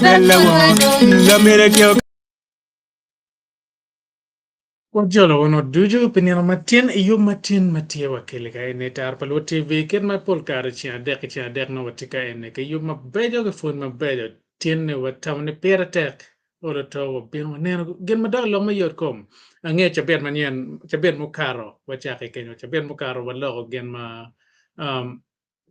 Bella Wajolo wunu ducu pi nino matin i yub matin ma tye wa keli ka eni Taro pa Luo TV kit ma pol kare ceng adek ki ceng adek nongo watye ka eni ki yub mabeco ki pwony mabeco tin ni watamo ni pire tek olo to wabino waneno gin madok i lok me yot kom. Ange cabit manyen cabit mukato wacako kenyo cabit mukato waloko gin ma um,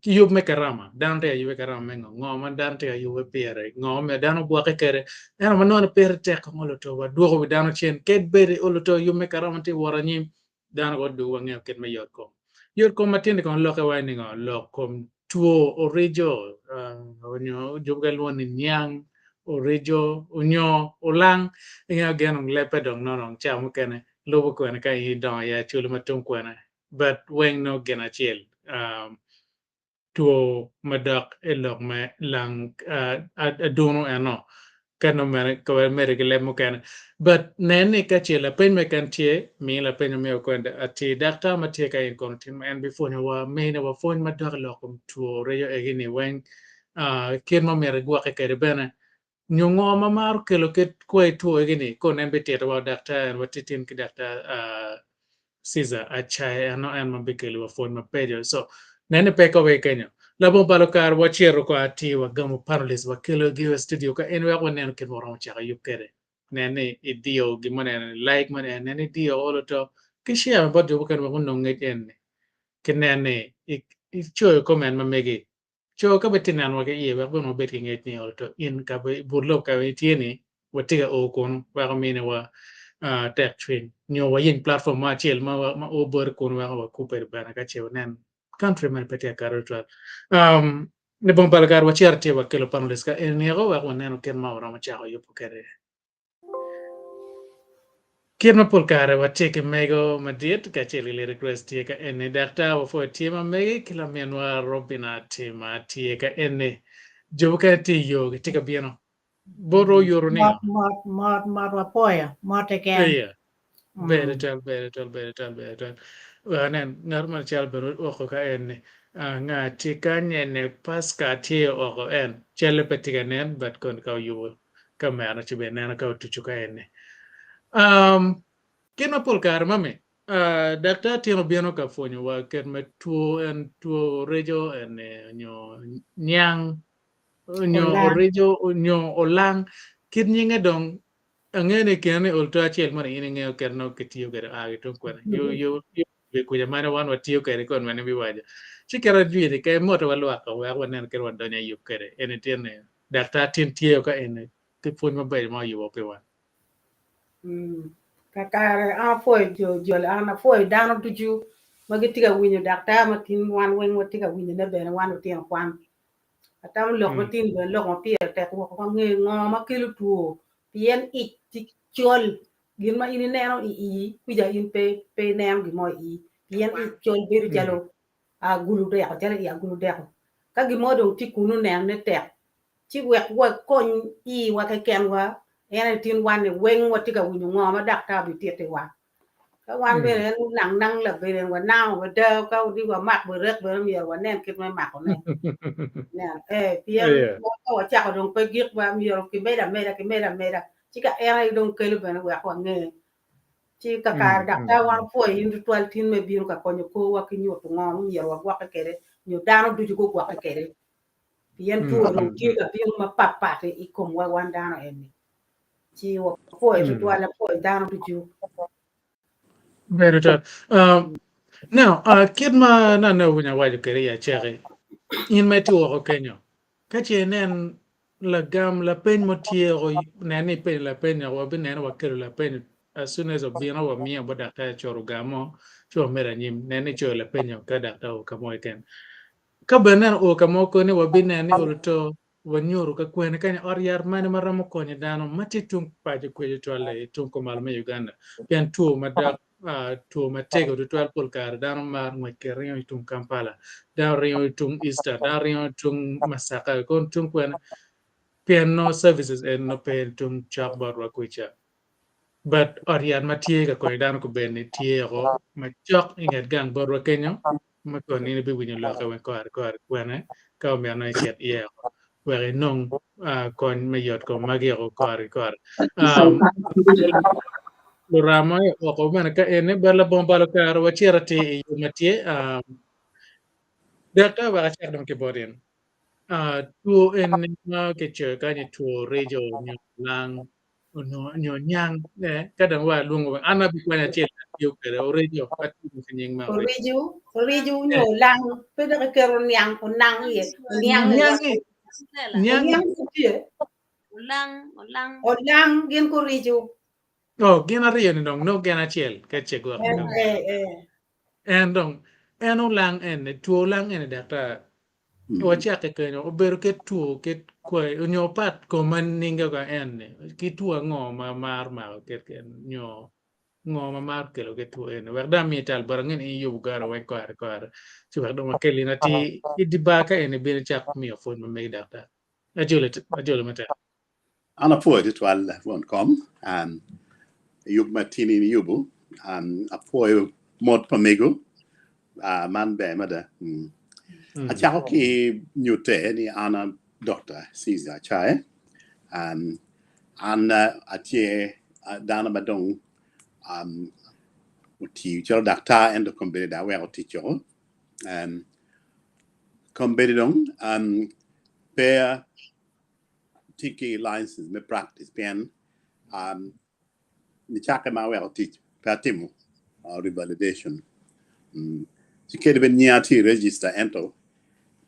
Yub me karama, dano tye ka yubbe karama me ngo? Ngo ma dano tye ka yubbe pire? Ngo ma dano gwokke kwede? Ento ma nongo ni pire tek kong olo to wadwoko wi dano cen kadi bed olo to yub me karama tye ka wot anyim dano kong odwogo wangeyo kit me yot kom. Yot kom ma tye-ni kong lokke waci ningo? Lok kom two orijo nyo jo mukene lwongo ni niang orijo nyo olang ingeyo gin dong lebbe dong nongo dong ca mukene lubo kwene ka in idongo iye acholi ma tung kwene but weng nongo gin acel two madok i lok me lang aduno eno ka nongo mere ka wamedo ki leb mukene but nen ni ka ce lapeny mo keken tye mi lapeny omiyo kwede atir daktar ma tye ka in kono timo en bipwonyowa miniwa pwony madok i lok kom two reyo egi-ni weng kit ma myero igwokke kwede bene nyo ngo ma maro kelo kit kwai two egi-ni kono en bititowa daktar en watye tin ki daktar Caesar Acaye eno en ma bikeliwa pwony mabeco so nen ni pe kobe kenyo. Labongo balo kare wacito ko atir wagamo panelists wakelogi i studio ka en wek waneno kit ma waromo cako yub kwede. Nen ni idiyo gin mo ni like mo ni nen ni idiyo olo to ki share bot jo mukene wek gunong ngec eni ki nen ni icoyo comment ma megi Co ka bed tye nenowa ki iye wek bene wabed ki ngec ni to in ka but lok ka itye ni watye ka o kunu wek ominiwa tek cwiny nyo wayeny platform mo acel ma o boti kunu weko wakubbe bene ka ce wanen country mene pe tye ka kato tutwal. Labongo balo kare wacito tye wakelo panelist ka eni weko wek waneno kit ma waromo cako yubo kwede. Kit ma pol kare watye ki mego madit kacel ki Lady Grace tye ka eni, Daktar wapwoyo tye ma megi ki laminwa Robina Atima tye ka eni. Jo mukene tye i yo gitye ka bino. Bot oyuto Mot, ningo? mot, mot, mot wapwoyo. Mot keken. Iya. Ber tutwal, ber tutwal, ber tutwal, ber tutwal. Wek anen, ngat mo cal bene oko ka eni. Ah, nga tye kany eni? Pasca tye oko en. Calle pe tye ka nen but koni ka oyubo. Kamera ci bene neno ka otuco ka eni. Um, kit ma pol kare mami, uh, daktar tyen obino ka pwonyowa kit me two en two oreco eni nyo niang nyo Olang. oreco nyo olang kit nyinge dong angeyo ni kine ni ol to acel moni in ingeyo kit nongo kitiyo kwede oa ki tung kwene. Yo yo yo kuca mane wan watiyo kwede kon mene biwaco. Ci kit ajwiri ka imoto wa lwak wek wanen kit wadonyo i yub kwede eni tye ni Daktar tin tye ka eni ki pwony mabeco ma oyubo pi wan. Kakare an apwoyo jo jol an apwoyo dano ducu ma gitye ka winyo daktar ma tin wan weng watye ka winyone bene wan lutino kwan. Atamo lok ma tin bene lok ma pire tek wek wange ngo ma kelo two pien ic tye col gin ma in ineno i ii kwica in pe pe ineno gin mo i ii pien ic col bedo calo agulu deko calo i agulu deko. Ka gin mo dong tye kunu nenone tek, ci wek wakony iwa kekenwa, en aye tin wan-ni weng watye ka winyo ngo ma daktar obitittiwa. Ka wan bene en onang nang labede wanango wada ka odi wamak berek bene myero wanen kit me makone. Nen, eh, pien ka wacako dong pe gik ba myero kimed ameda kimed ameda ci ka en aye dong kelo bene wek wange. Ci kakare daktar wan opwoyo in tutwal tin me bino ka konyo korwa ki nyuto ngo ma myero wagwokke kwede nyo dano ducu gugwokke kwede pien two dong tye ka bino mapatpat i komwa wan dano eni. Ci wapwoyo tutwal apwoyo dano ducu. Ber tutwal. Um, now, uh, kit ma nane owinyo awaco kwede i acaki, in ma itye woko kenyo, ka ce inen Lagam lapeny mo tye o nen ni ipenyo lapeny ni wabineno wakelo lapeny as soon as obino wamiyo bot daktar coro ogamo ci wamedo anyim nen ni icoyo lapeny o ka daktar o ka mo keken. Ka bene neno o ka mo koni wabineno ni oluto. Wanyuto ka kwene kany ot yat mane ma romo konyo dano ma tye tung paco kweci tutwalle i tung kumalo me Uganda pien two madok two matego tutwal pol kare dano maro ngwec ki ringo i tung Kampala, dano ringo i tung Eastern, dano ringo i tung Masaka kono tung kwene pien nongo services eni nongo pe tung cok botwa kwica. But ot yat ma tye ka konyo dano kobedoni tye oko macok i nget gang botwa kenyo ma kono in ibiwinyo lokke weng kore ki kore kwene ka omyero nongo icit iye oko wek inong kony me yot kom magi oko kore ki kore. Lurama oko bene ka eni but labongo balo kare wacit atir i yo ma tye daktar wek acak dong ki bot in. Two eni ma kicoyo kany ni two reco nyo lang onongo nyo nyang eh, ka dong wa lwongo wa an abikwanyo acel atiyo kwede orejo atiyo ki nying ma orejo. Orijo, orijo nyo olang, pe dok iketo niang onang iye, oniang iye. Niang-ngi, niang Oniang tye, Olang, olang. olang gin ki orijo. Oh, gin aryo-ni dong nongo gin acel ka ce gwok Eh, eh, eh. En dong en olang eni, two olang eni daktar Wacakke kenyo, obedo kit two, kit kwai, onyo pat kom ma ninge ka en ni, ki two ango ma mar mako kit en, nyo ngo ma mar kelo kit two eni, wek dong amiyi tal bot ange ni in iyubo gara weng kore ki kore, ci wek dong wakel in atir i di bar ka en ibino icak miyo pwony ma megi daktar. Ajoli, ajoli matek. An apwoyo tutwal won kom yub ma tin in iyubo apwoyo mot pa mego man ber mada. Acako ki nyute ni an a Dokta Caesar Acaye an atye dano ma dong otiyo calo daktar ento kombeddi dong aweko ticco kombeddi dong pe tye ki license me practice pien um, nicakke ma aweko tic pe atimo uh, revalidation. Mm. Ci kadi bed nyinga tye i register ento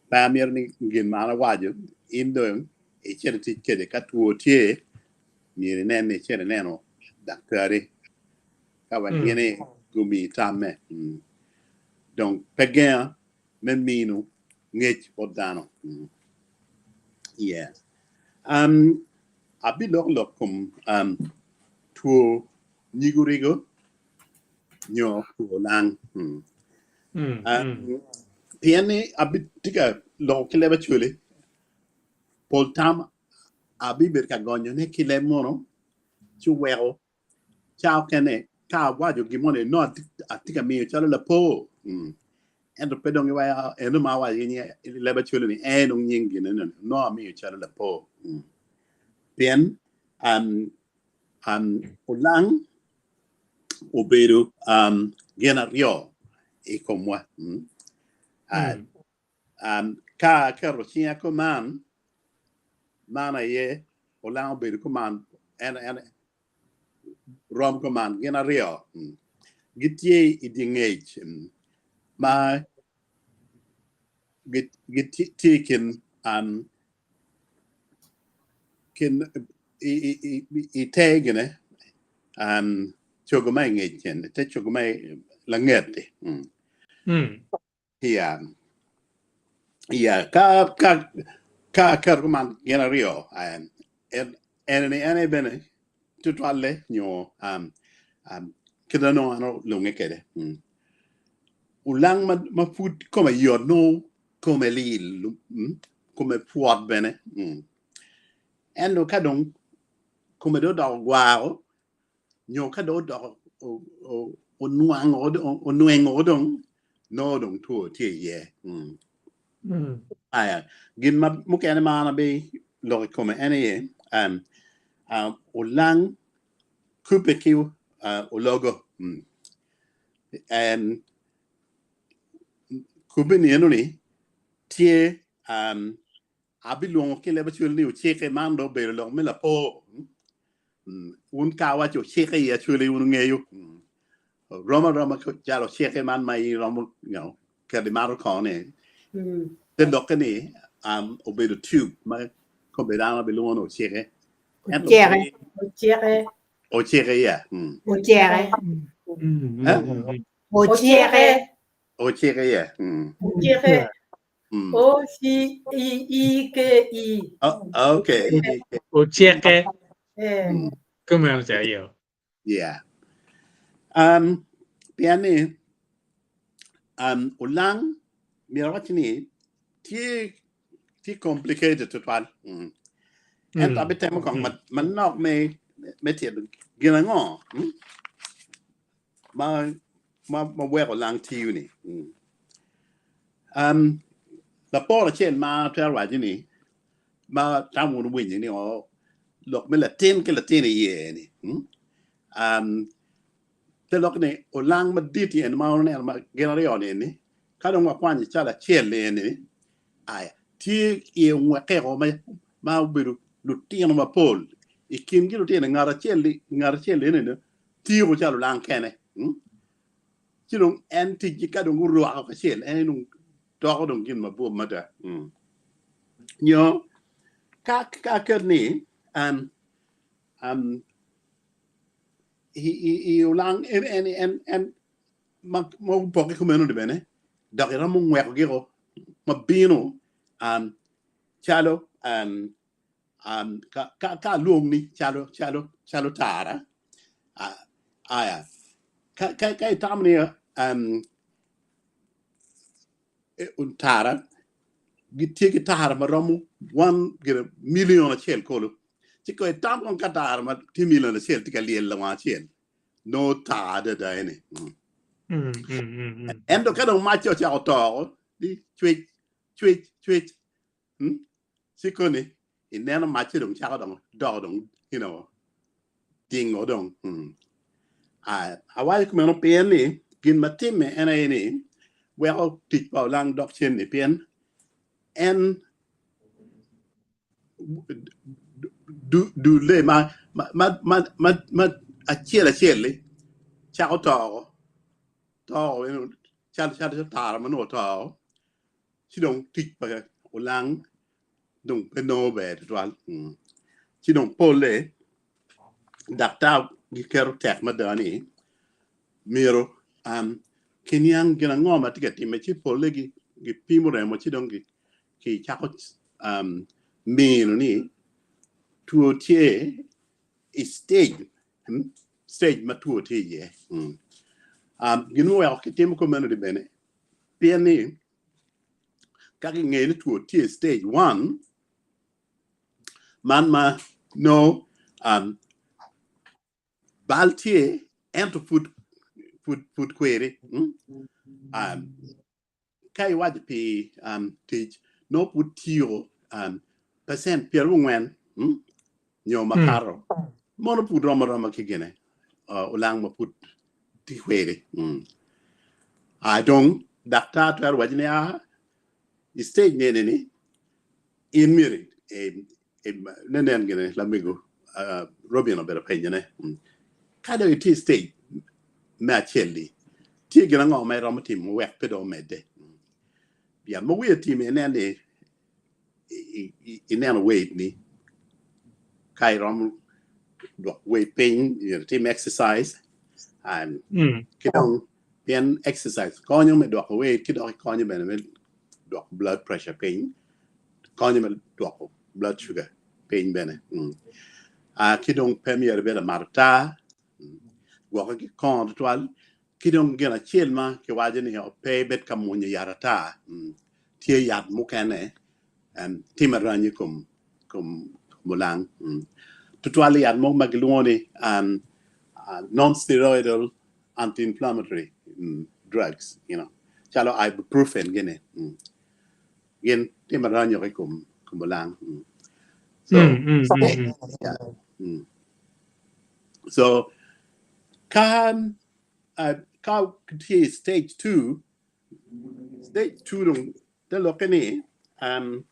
pe amito ni gin ma an awaco in dong icit itic kwede ka two tye myero inen ni icit ineno daktari ka wek gin ni gumi tamme. Mm. Dong pe genga me mino ngec bot dano. Mm. Yeah. Um, abilok lok kom um, two nyig origo nyo two lang. Mm. Um, pien ni abitye ka loko ki leb Acholi, pol tam abibedo ka gonyone ki leb mono ci weko Ca okene ka awaco gin moni nongo atye ka miyo calo lapor ento pe dong iweko eno ma awaco ki leb Acholi ni en dong nying gin eno ni nongo amiyo calo lapor pien olang obedo gin aryo i komwa ka aketo cinga kuman man aye olang obedo kuman en rom kuman gin aryo gitye i dye ngec ma gitye i kin i te gine cogo ma i ngec eni te cogo ma langet-ti. Iya, iya, ka ka ka aketo kuman gin aryo en eni en aye bene tutwalle nyo kit ma nongo an olunge kwede. Olang ma pud kome yot nongo kome lil, kome pwot bene ento ka dong kome dong odoko gwaro nyo ka dong odoko onwengo dong nongo dong two tye iye. Aya, gin ma mukene ma an abiloko i kome en aye olang kubbe ki ologo. Kubbe ni eno ni tye Abilwongo ki leb Acholi ni ocike, man dong obedo lok me lapor. Wun ka awaco ocike i Acholi wun wungeyo. Rom aroma calo ocike man ma iromo you know, keto imato kongo ni. Te lokke ni obedo tube ma kome dano bilwongo ni ocike. Oceke. Oceke. Ocike, yeah. Oceke. Oceke. Ocike, yeah. Ocike. O C E E K E. Oh, okay. Oceke. Eh. Kumeno ca yo. Yeah. Pien ni olang myero awac ni tye tye complicated tutwal. Ento abitemo kong manok me me tito gin ango ma ma ma weko olang tiyo ni. Lapor acel ma atwero waco ni ma tam wun wuwinyo ni o lok me latin ki latin iye ni te lok ni olang madit eni ma wuneno ma gin aryo ni eni ka dong wakwanyo calo acel eni aya tye iye ongwekeko ma obedo lutino mapol i kingi lutino ngat acel ngat acel eni tiyo calo olang kene ci dong en ticgi ka dong gurwako kacel en dong doko dong gin mabup mada. Nyo ka ka aket ni um, um, i, i, i olang en en en en ma ma opokke kumeno ni bene dok iromo ngweko giko ma bino um, calo um, um, ka ka ka alwong ni calo calo calo tara uh, aya ka ka ka itamo ni um, tara gitye ki tara ma romo wan gire milion acel kulu ci ko itam kong ka tara ma tye milion acel tye ka lyel lawang acel nongo tar adada eni. Ento ka dong macce ocako toko ni cwec cwec cwec Ci koni ineno macce dong cako dong doko dong you know dingo dong. Awaco kumeno pien ni gin ma timme en aye ni weko tic pa olang dok cen-ni pien en dulle ma ma acel acel-li cako toko toko calo tara ma nongo oto ci dong tic pa olang dong pe nongo ber tutwal. Ci dong polle daktar giketo tek mada ni myero kiniang gin ango ma tye ka timme ci polle gipimo remo ci dong kicako mino ni two tye i stage stage ma two tye iye. Gin muweko kitimo kumeno ni bene pien ni ka kingeyo ni two tye i stage one man ma nongo bal tye ento pud pud pud kweri ka iwaco pi tic nongo pud tiyo percent pyerabongwen nyo makato mono pud rom aroma ki gine olang ma pud tye kwede. Dong daktar twero waco ni aa i stage ni eni ni in myero nen gine lamego Robin obedo penyone ka dong itye i stage me acel-li tye gin ango ma iromo timo wek pe dong omedde? Pien ma wiye timo inen ni ineno weight ni ka iromo dwoko weight piny myero itim exercise and ki dong pien exercise konyo me dwoko weight ki dok konyo bene me dwoko blood pressure piny konyo me dwoko blood sugar piny bene ki dong pe myero ibed lamato taa gwokke ki kongo tutwal Ki dong gin acel ma kiwaco ni pe ibed ka mwonyo yat ata, tye yat mukene timo aranyi i kom olang, tutwal yat mogo ma gilwongo ni non-steroidal anti-inflammatory drugs calo ibuprofen gini gin timo aranyi i kom olang. So ka ka tye i stage 2 stage 2 dong te lokke ni um,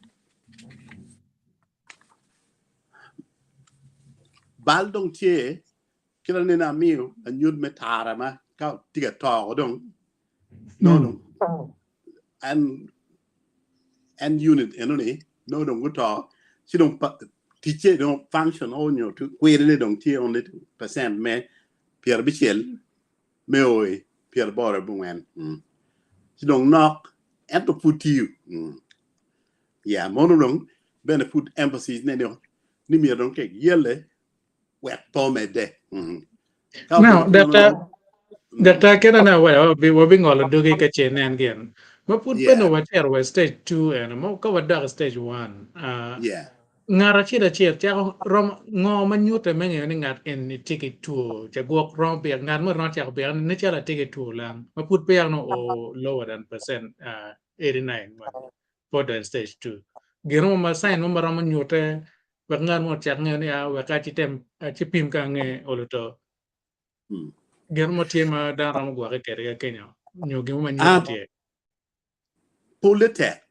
bal dong tye kit ma nene amiyo lanyut me tara ma ka tye ka toko dong no dong en en unit eno ni nongo dong guto ci dong ticce dong function o nyo kwirine dong tye only percent me 50 me o i 85 ci dong nok ento pud tiyo. Yeah, mono dong bene pud emphasis ne ni ni myero dong ke yelle wek pe omedde. Mm. Ka Now, obedo kunu Dr. no, mm, Dr. Kena na wa wabi wabi ngolo dogi ka ce nen gin. Ma pud pe yeah, no wacito wa stage 2 eno mo ka wadok i stage 1. Yeah. Ngat acel acel cako romo ngo ma nyute me ngeyo ni ngat eni tye ki two ca gwok romo byek ngat mo romo cako byek ni calo atye ki two lang ma pud peya nongo o lower than percent 89 ma pud dong stage 2 gin mo ma sign mo ma romo nyute wek ngat mo ocak ngeyo ni a wek acitem acipim ka ange olo to gin mo tye ma dano romo gwoke kwede ka kenyo nyo gin mo ma nyute tye. Polle tek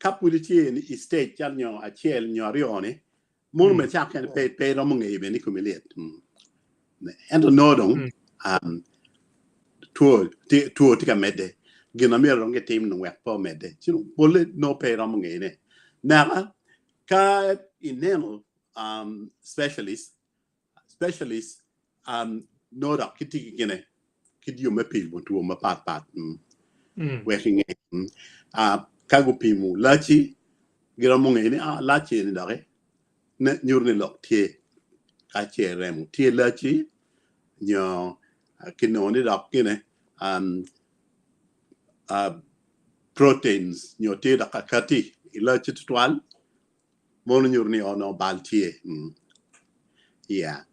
ka pud itye i stage cal nyo acel nyo aryo ni mono me cak kene pe pe iromo ngeyo bene ni komi lit. Ento nongo dong two two tye ka medde gin ma myero dong gitim dong wek pe omedde ci dong polle nongo pe iromo ngeyone. Naka ka ineno specialist specialist nongo dok gitye ki gine kit yo me pimo two mapat pat wek inge ka gupimo lacci giromo ngeyo ni lacci eni doki nyuto ni lok tye ka ce remo tye lacci nyo kinongo ni dok gine proteins nyo tye dok kakati i lacci tutwal Mono nyuto ni onongo bal tye. Yeah.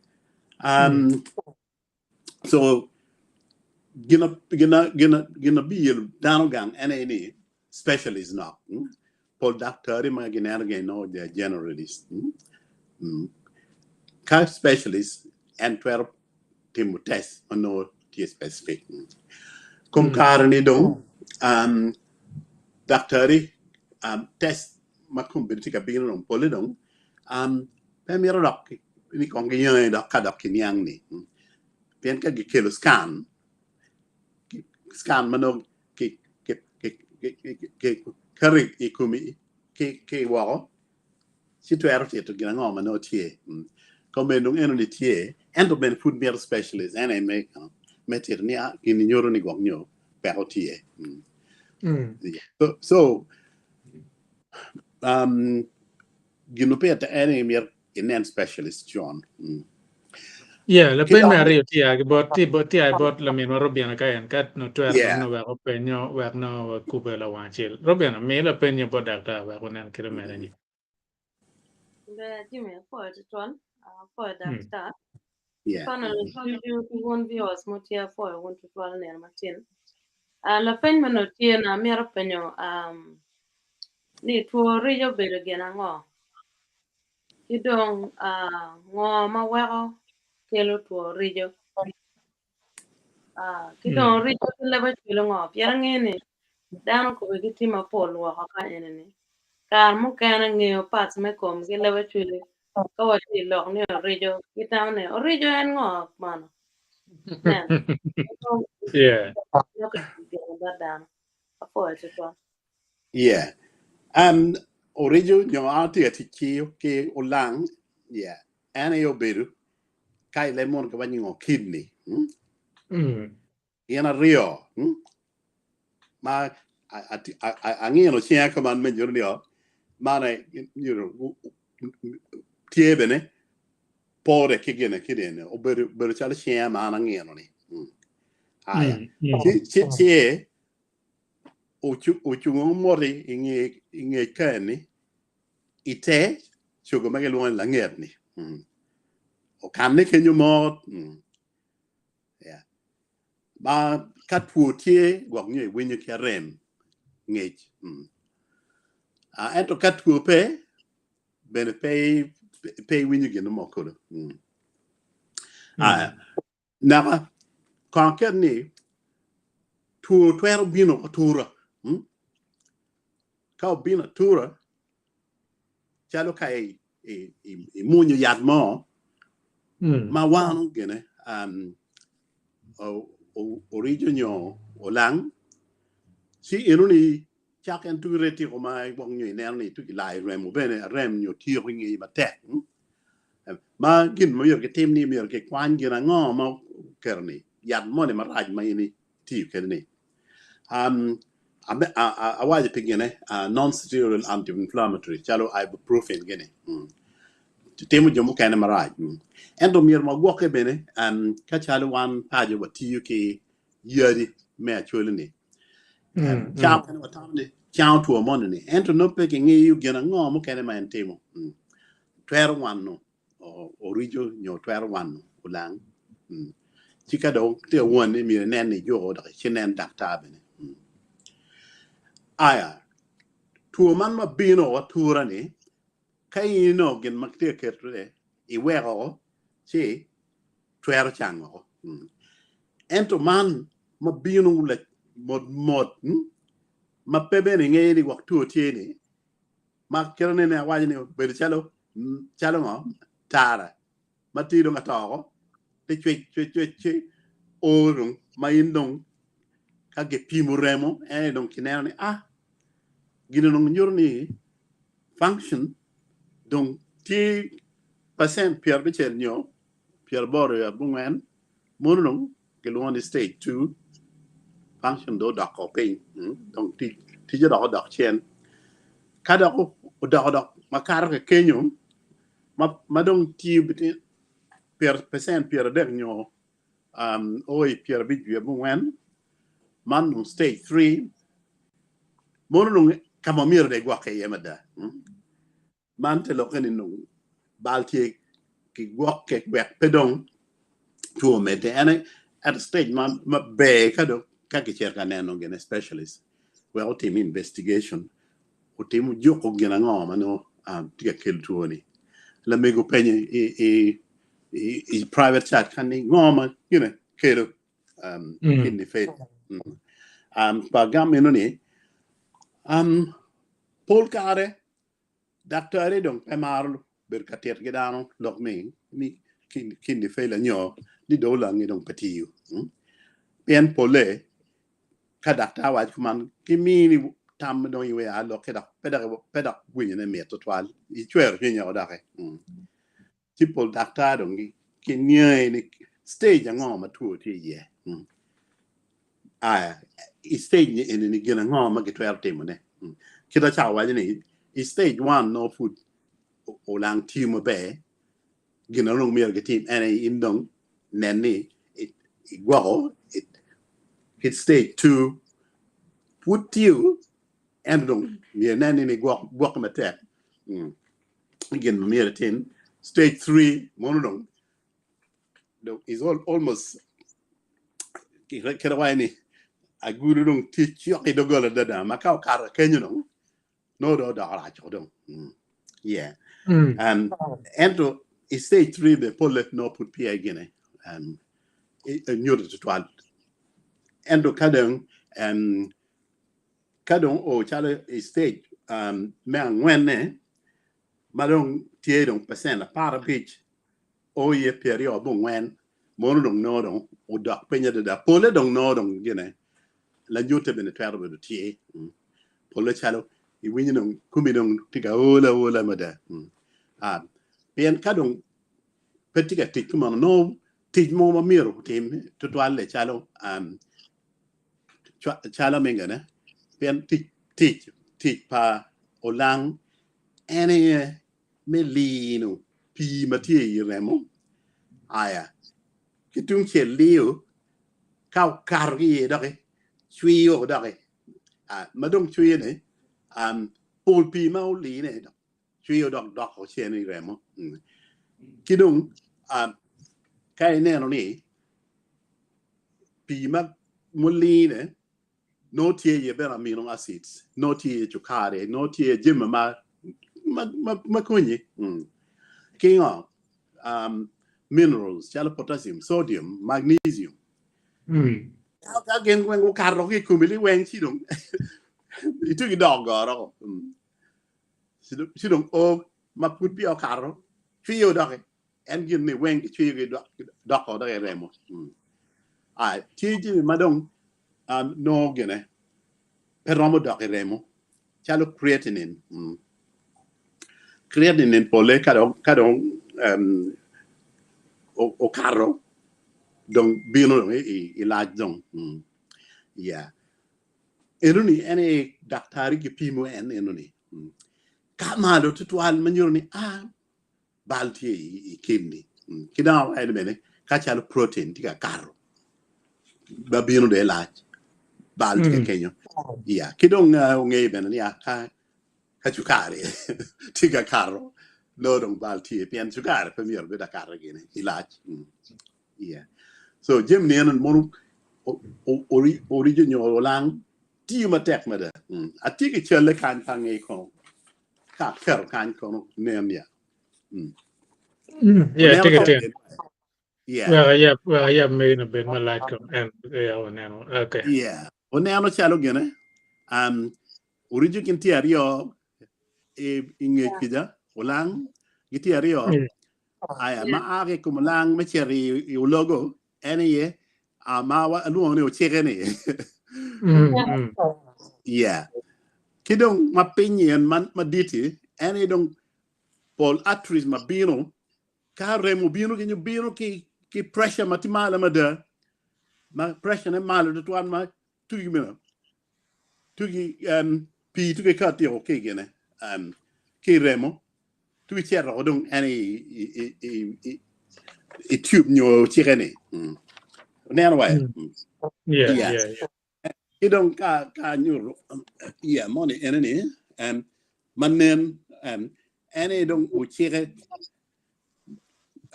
So gina gina gina gina biyelo dano gang en aye ni specialist nok. Pol daktari ma gineno gin nongo they are generalist. Ka specialist en twero timo test ma nongo tye specific. Kom kare ni dong daktari test ma kombeddi tye ka bino dong polle dong pe mito dok ni kong giyangi dok ka dok kiniang ni pien ka gikelo scan scan ma nongo kiketo i komi ki woko ci twero tito gin ango ma nongo tye kombeddi dong eno ni tye ento bene pud mito specialist en aye me tito ni gin-ni nyuto ni gwok nyo peko tye. So, um, gin ma pire tek en ni myero inen specialist con. Yeah, lapeny me aryo tye a ki bot tye bot tye a bot laminwa Robina ka en ka no twero dok no wek openyo wek no wakube lawang acel. Robina, mi lapenyi bot daktar wek onen kite mere ni. Ber Jimmy, apwoyo tutwal, apwoyo daktar. Yeah. Panel ducu ki wun viewers mo tye apwoyo wun tutwal nino matin. Uh, lapeny ma onongo tye na amito penyo um, ni two rico obedo gin ango? Ki dong uh, ngo ma weko kelo two rico? Uh, ki dong rico ki leb acwilo ngo? Pien angeyo ni dano kome gitye mapol woko ka eni-ni. Kare mukene ngeyo parts me kom ki leb acwili ka watye i lok ni orico gitamo ni orico en ngo mano? Nen. Yeah. Bot dano. Apwoyo tutwal. Yeah. Orico nyo an atye ka tic ki ki olang, yeah. En aye obedo ka i leb munu kiwaco ni ngo kidney. Gin aryo ma angino cinga kuman me nyuto ni man aye tye bene pore ki gine ki nene obedo calo cinga ma an angino ni. Aya ci tye ocungo moti i nge keni i te cogo ma gilwongo ni langet ni okanne kenyo mot. Yeah. Ma ka two tye gwok nyo iwinyo ki arem ngec. Mm. Uh, ento ka two pe bene pe pe iwinyo gin mo kodo. Mm. Uh, naka kong ket ni two twero bino atura. Mm? Ka obino atura calo ka imwonyo yat mo ma wano gine orijo nyo olang ci enoni cak en tugi retiko ma gwok nyo ineno ni tugi layo remo bene arem nyo tyeko i ngeye matek ma gin ma myero gitim ni myero gikwany gin ango ma oketo ni yat moni marac ma in itiyo kwede ni. Awaco pi gine non-steroidal anti-inflammatory calo ibuprofen gini timo jo mukene marac. Ento myero wagwokke bene ka calo wan paco watiyo ki yadi me acholi-ni. Ca mukene watamo ni cango two moni-ni ento nongo pe kingiyo gin ango mukene ma en timo. Twero wano orico nyo twero wano olang. Ci ka dong tye ka wani myero inen ni ijuko dok ci inen daktar bene. Aya, two man ma bino atura ni ka in inongo gin ma tye ka ketone iweko ci twero cango woko. Ento man ma bino mot mot ma pe bene ingeyo ni gwok two tye ni ma kite nene awaco ni obedo calo calo ngo tara ma tye dong ato oko te cwec cwec cwec ci o dong ma in dong ka gipimo remo en aye dong kineno ni ah gin dong nyuto ni function dong tye percent 50 nyo 84 mono dong kilwongo ni stage 2 function dong odoko piny dong ticce dok odok cen ka dok odoko dok makato ki kenyo ma dong tiyo percent 30 nyo o i 54 man dong stage 3 mono dong ka ma myero dong igwokke iye mada. Man te lokke ni nongo bal tye ki gwokke wek pe dong two omedde. En aye at stage ma maber ka dong ka kicito ka neno gine specialist wek otim investigation otim juko gin ango ma nongo tye ka kelo two ni. Lamego openyo i i private chat ka ni ngo ma gine kelo kidney failure. Pa gam meno ni pol kare Daktari dong pe maro bedo ka tito ki dano lok ni kidney failure nyo ni dong olangi dong pe tiyo. Pien pole ka daktar waco kuman ki mini tam ma dong iwe a lokke dok pe dok winyone mit tutwal icwero cwinyi woko doki. Ci pol daktar dong giniangi ni stage ango ma two tye iye. Aya, i stage ni eni ni gin ango ma gitwero timone. Kit acako waco ni i stage one nongo pud olang tiyo maber, gin ma dong myero gitim en aye in dong nen ni igwoko ki stage 2 pud tiyo ento dong myero inen ni igwokke matek. Gin ma myero itim stage 3 mono dong dong is all, almost kit waco ni agudo dong tye cok i doggola adada ma ka okato kenyo dong nongo dong odoko rac o dong. Yeah. Ento i stage 3 bene polle nongo pud peya gine nyuto tutwal. Ento ka dong Ka dong oo calo i stage me angwenne ma dong tye dong percent 15 o iye 24 mono dong nongo dong odok piny adada. Pole dong nongo dong gine lanyute bene twero bedo tye. Pole calo iwinyo dong komi dong tye ka ol aola mada. Pien ka dong pe tye ka tic kumeno nongo tic mo ma myero otim tutwalle calo calo mingane pien tic tic tic pa olang en aye me lino pii ma tye i remo aya ki tung cel liyo ka okato ki iye doki cwiyo doki ma dong cwiyo ni pol pii ma oline cwiyo dok doko cen i remo ki dong ka ineno ni pii ma muline nongo tye iye bene amino acids, nongo tye iye cukari, nongo tye iye jami ma ma konyi ki ngo minerals calo potassium, sodium, magnesium. Ka gin weng gukato ki i komi liweng ci dong itye ki doko goro ci dong o ma pud peya okato cwiyo doki. En gin ni weng gicwiyogi doko dok i remo. Tye jami ma dong nongo gine pe romo dok i remo calo creatinine. Creatinine pole ka dong okato dong bino dong i lac dong. Yeah. Enoni en aye daktari gipimo en enoni. Ka malo tutwal ma nyuto ni a bal tye i kidney. Ki dong awaco ni bene ka calo protein tye ka kato ma bino dong ilac bal tye ka kenyo. Yeah. Ki dong ongeyo bene ni ka ka cukari tye ka kato nongo dong bal tye pien cukari pe myero obed akata gini ilac. Yeah. So jami ni eno mono orijo nyo olang tiyo matek mada. Atye ki calle kany pe angeyo kono ka aketo kany kono nen ya. Yeah, Oneno tye ka tye. Yeah. Wek ayab, wek ayab megi obed malac kong en ya oneno. Okay. Yeah. Oneno calo gine. Um, orijo gin tye aryo i, i ngec kica, olang gitye aryo. Aya, ma a ki i kom olang me cito i, i ologo, en aye uh, ma alwongo ni ocike ni. Yeah. Ki dong ma piny en ma maditi, en aye dong pol arteries ma bino ka remo bino kenyo bino ki ki pressure ma tye malo mada ma pressure ne malo tutwal ma tugi meno tugi um, pii tugi ka tiko ki gine um, ki remo tugi cito ko dong en i i i i i, i tube nyo cike ni mm. Neno wa mm. Yeah, Yeah. yeah, yeah. Ki dong ka ka anyuto yeah moni ene ni um, ma nen um, en aye dong ocike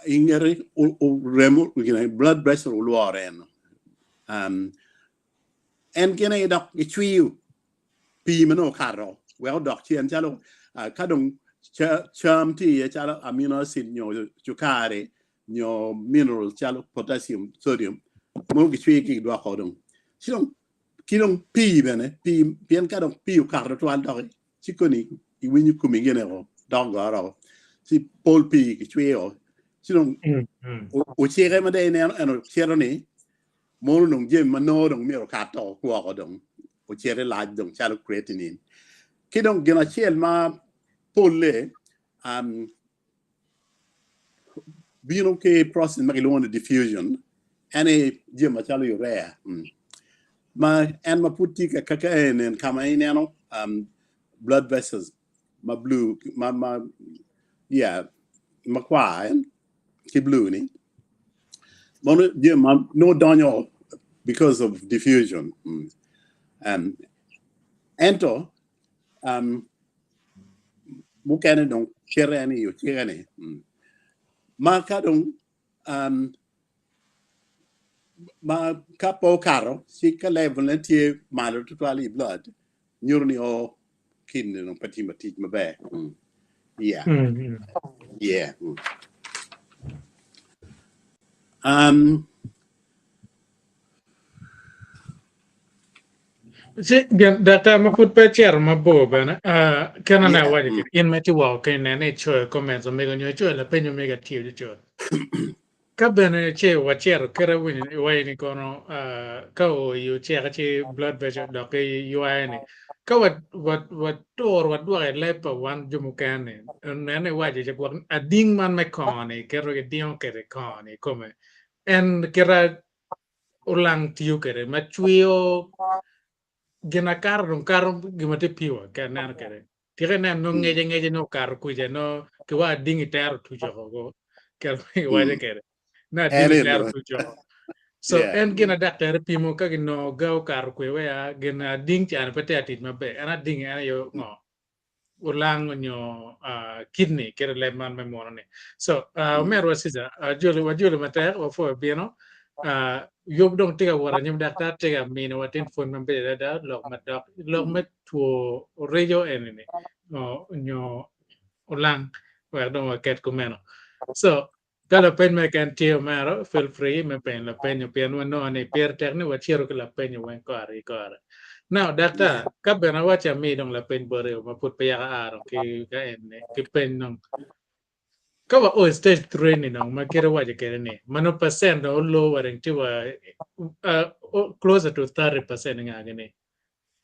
i ngete remo gine blood pressure olwore en um, en gin aye dok gicwiyo pii ma nongo okato wek odok cen calo uh, ka dong cam tye iye calo amino acid nyo cukari nyo minerals calo potassium, sodium, mogo gicwiyo ki gidwoko dong. Ci dong ki dong pii bene, pii pien ka dong pii okato twal doki, ci koni iwinyo komi gine o dok goro o. Ci pol pii gicwiyo. Ci dong ocike ma dong ineno en ocito ni mono dong jami ma nongo dong myero okat o woko dong ocito i lac dong calo creatinine. Ki dong gin acel ma polle um, bino ki process ma kilwongo ni diffusion en aye jami macalo urea ma en ma pud tye ka ka enen ka ma ineno um, blood vessels ma blue ma ma yeah ma kwar en ki blue ni mono jami ma nongo donyo because of diffusion mm. um, ento um, mukene dong cito en i ocike ni ma ka dong um, ma ka pe okato ci ka level ne tye malo tutwal i blood nyuto ni o kidney dong pe timo tic maber. Mm. Yeah. Mm. Yeah. Mm. Um, Ci gin daktar ma pud pe cito mabor bene, ah, ken ane yeah. awaco Mm. kede in ma itye woko kany nen ni icoyo comments omego nyo icoyo lapeny omego atiyo cucut. Ka bene ce wacito kite winyo iwaco ni kono ah, ka oo i oceke ci blood pressure dok iywayo ni ka wa wa waturo wadwoko i leb pa wan jo mukene ni nen ni iwaco ci gwok ading man me kongo ni keto gidingo kede kongo ni kome en kite olang tiyo kwede ma cwiyo gin akato dong kato gin ma tye pure ka ineno kwede tika ineno nongo ngece ngece nongo okato kwica nongo ki wa ading itero tuco oko kit ma kiwaco kwede nongo ading itero tuco oko so en gin a daktar pimo ka ginongo ga okato kwe wea gin ading cani pe tye ka tic maber en ading en aye ngo olang onyo kidney kit leb man me muno ni. So omerwa Caesar ajoli wajoli matek wapwoyo bino yub dong tye ka wot anyim daktar tye ka mino wa tin pwony maber adada lok madok lok me two orico eni ni onyo olang wek dong waket kumeno. So Ka lapeny mo keken tye omero, feel free me penyo lapenyo pien wanongo ni pire tek ni wacito ki lapenyo weng kore ki kore. Now, daktar, ka bene awacci ami dong lapeny boti ma pud pe yaka aa dong ki ka eni ki peny dong. Ka wa o i stage 3 ni dong ma kite iwaco kwede ni ma nongo percent dong olo wa dong tye wa closer to 30% nga gini.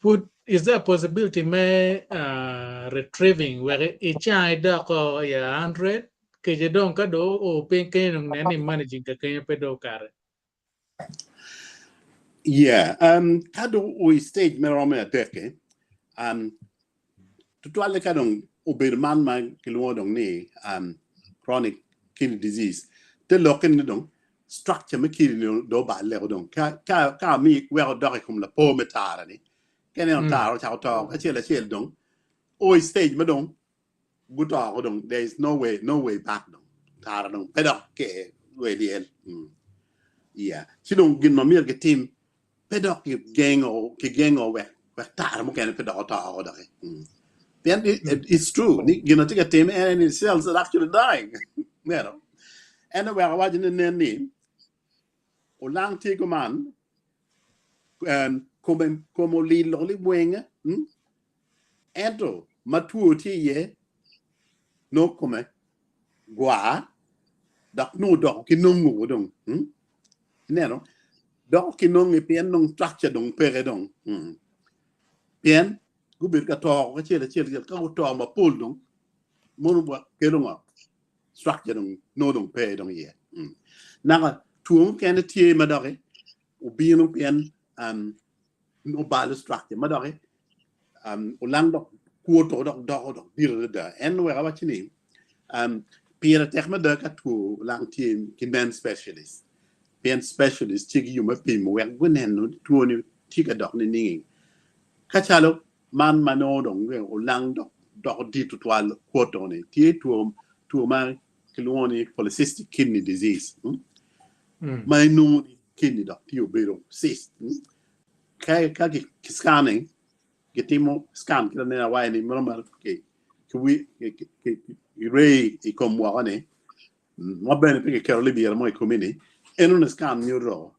Pud is there a possibility me uh, retrieving wek icang idoko i 100 kece dong ka dong oo piny kenyo dong nen ni managing ka kenyo pe dong okare. Yeah, ka dong o i stage me romo adek-ki, tutwalle ka dong obedo man ma kilwongo dong ni chronic kidney disease, te lokke ni dong structure me kidney dong oballe dong. Ka ami wek odok i kom lapor me tara-ni, ka ineno tara ocako to acel acel dong o i stage ma dong guto ko dong there is no way no way back dong tara dong pe dok ke lwe lyel yeah ci dong gin ma myero gitim pe dok kigengo kigengo wek wek tara mukene pe dok oto ko doki pien it's true ni gin ma tye ka time en ni cells are actually dying neno en oweko awaco ni nen ni olang tye kuman kome kome olil liweng Ento ma two tye iye, nongo kome gwar dok nongo doko ki nongo dong. Ineno? Doko ki nonge pien nongo structure dong peke dong. Pien gubedo ka to acel acel acel ka guto mapol dong mono kelo ngo? Structure dong nongo dong pe dong iye. Naka two mukene tye ma doki obino pien obalo structure ma doki olang dok kwoto dok doko dok dit adada. En oweko awaco ni pire tek mada ka two olang tye ki nen specialist pien specialist tye ki yo me pimo wek guneno two ni tye ka dok nining. Ka calo man ma nongo dong olang dok doko dit tutwal kwoto ni tye two two ma kilwongo ni polycystic kidney disease ma inongo ni kidney dok tye obedo cyst. Ka ka ki scanning gitimo scan kit aneno awaco ni meno ma ki ray i kom woko ni ma bene pe kiketo libira mo i komi ni eno ni scan nyuto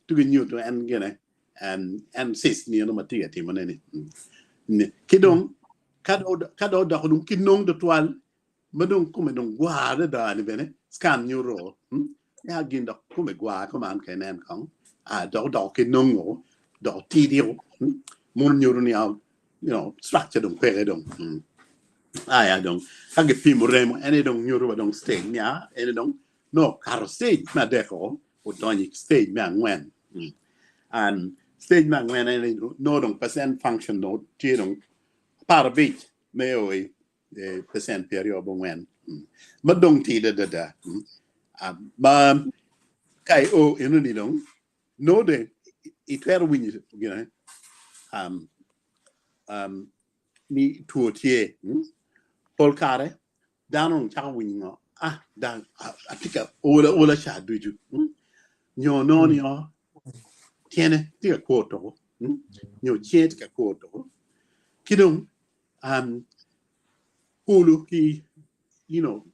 tugi nyuto en gine en cyst ni eno ma tye ka timone ni ki dong ka dong odoko dong ki nong tutwal ma dong kome dong gwar adada ni bene scan nyuto ya gin dok kome gwar kuman ka inen kong dok odoko ki nongo dok tidi mono nyuto ni you know structure dong peke dong aya dong ka gipimo remo en aye dong nyuto wa dong stage ni en aye dong nongo okato stage me adek o odonyo i stage me angwen and stage me angwen en aye nongo dong percent function dong tye dong 15 me o i pecent 24 ma dong tidi adada ma ka io enoni dong nongo dong itwero winyo gine ni two tye. Pol kare dano dong cako winyo ngo ah atye ka ol aola ca ducu nyo nongo ni o tyene tye ka kwoto nyo cinge tye ka kwoto ki dong Kulu ki you know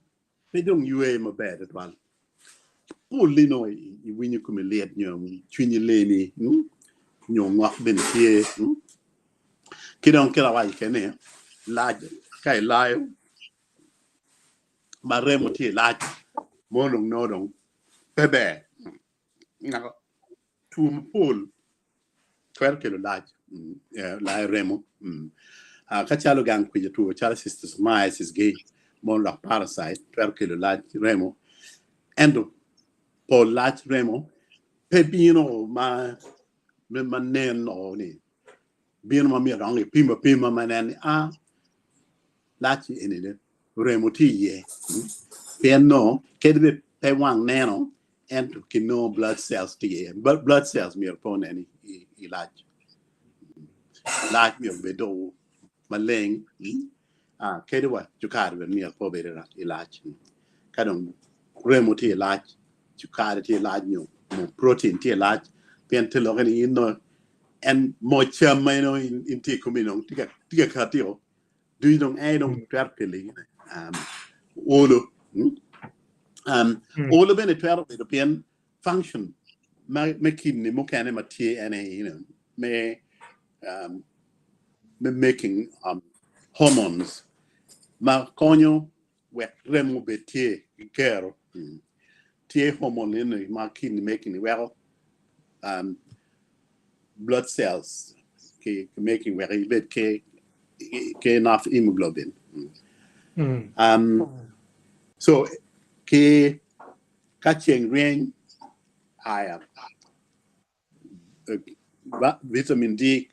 pe dong ywe maber tutwal. Pol-li nongo iwinyo komi lit nyo cwinyi lemi nyo ngok bene tye. Ki dong kit awaco kene ni lac ka ilayo ma remo tye i lac mono dong nongo dong pe ber. Two mapol twero kelo lac layo remo. Ka calo gang kwica two calo schistosomiasis gi mono dok parasite twero kelo lac remo. Ento pol lac remo pe bino ma ma nen o ni bino ma myero dong ipim apima ma nen ni a lac eni ni remo tye iye pien nongo kadi bed pe wang neno ento kinongo blood cells tye iye. Blood cells myero pe onen i lac. Lac myero obed dong maleng kadi wa cukari bene myero pe obed i lac. Ka dong remo tye i lac, cukari tye i lac nyo protein tye i lac pien te lokke ni in nongo en mo cam ma in tye i komi dong tye ka kati-o ducu dong en dong twero keli olo. Olo bene twero bedo pien function me kidney mukene ma tye ene you know, me me making hormones ma konyo wek remo obed tye ki kero. Tye hormone eni ma kidney making weko blood cells ki making wek ibed ki enough hemoglobin. So ki ka ceng ryeny aya. vitamin D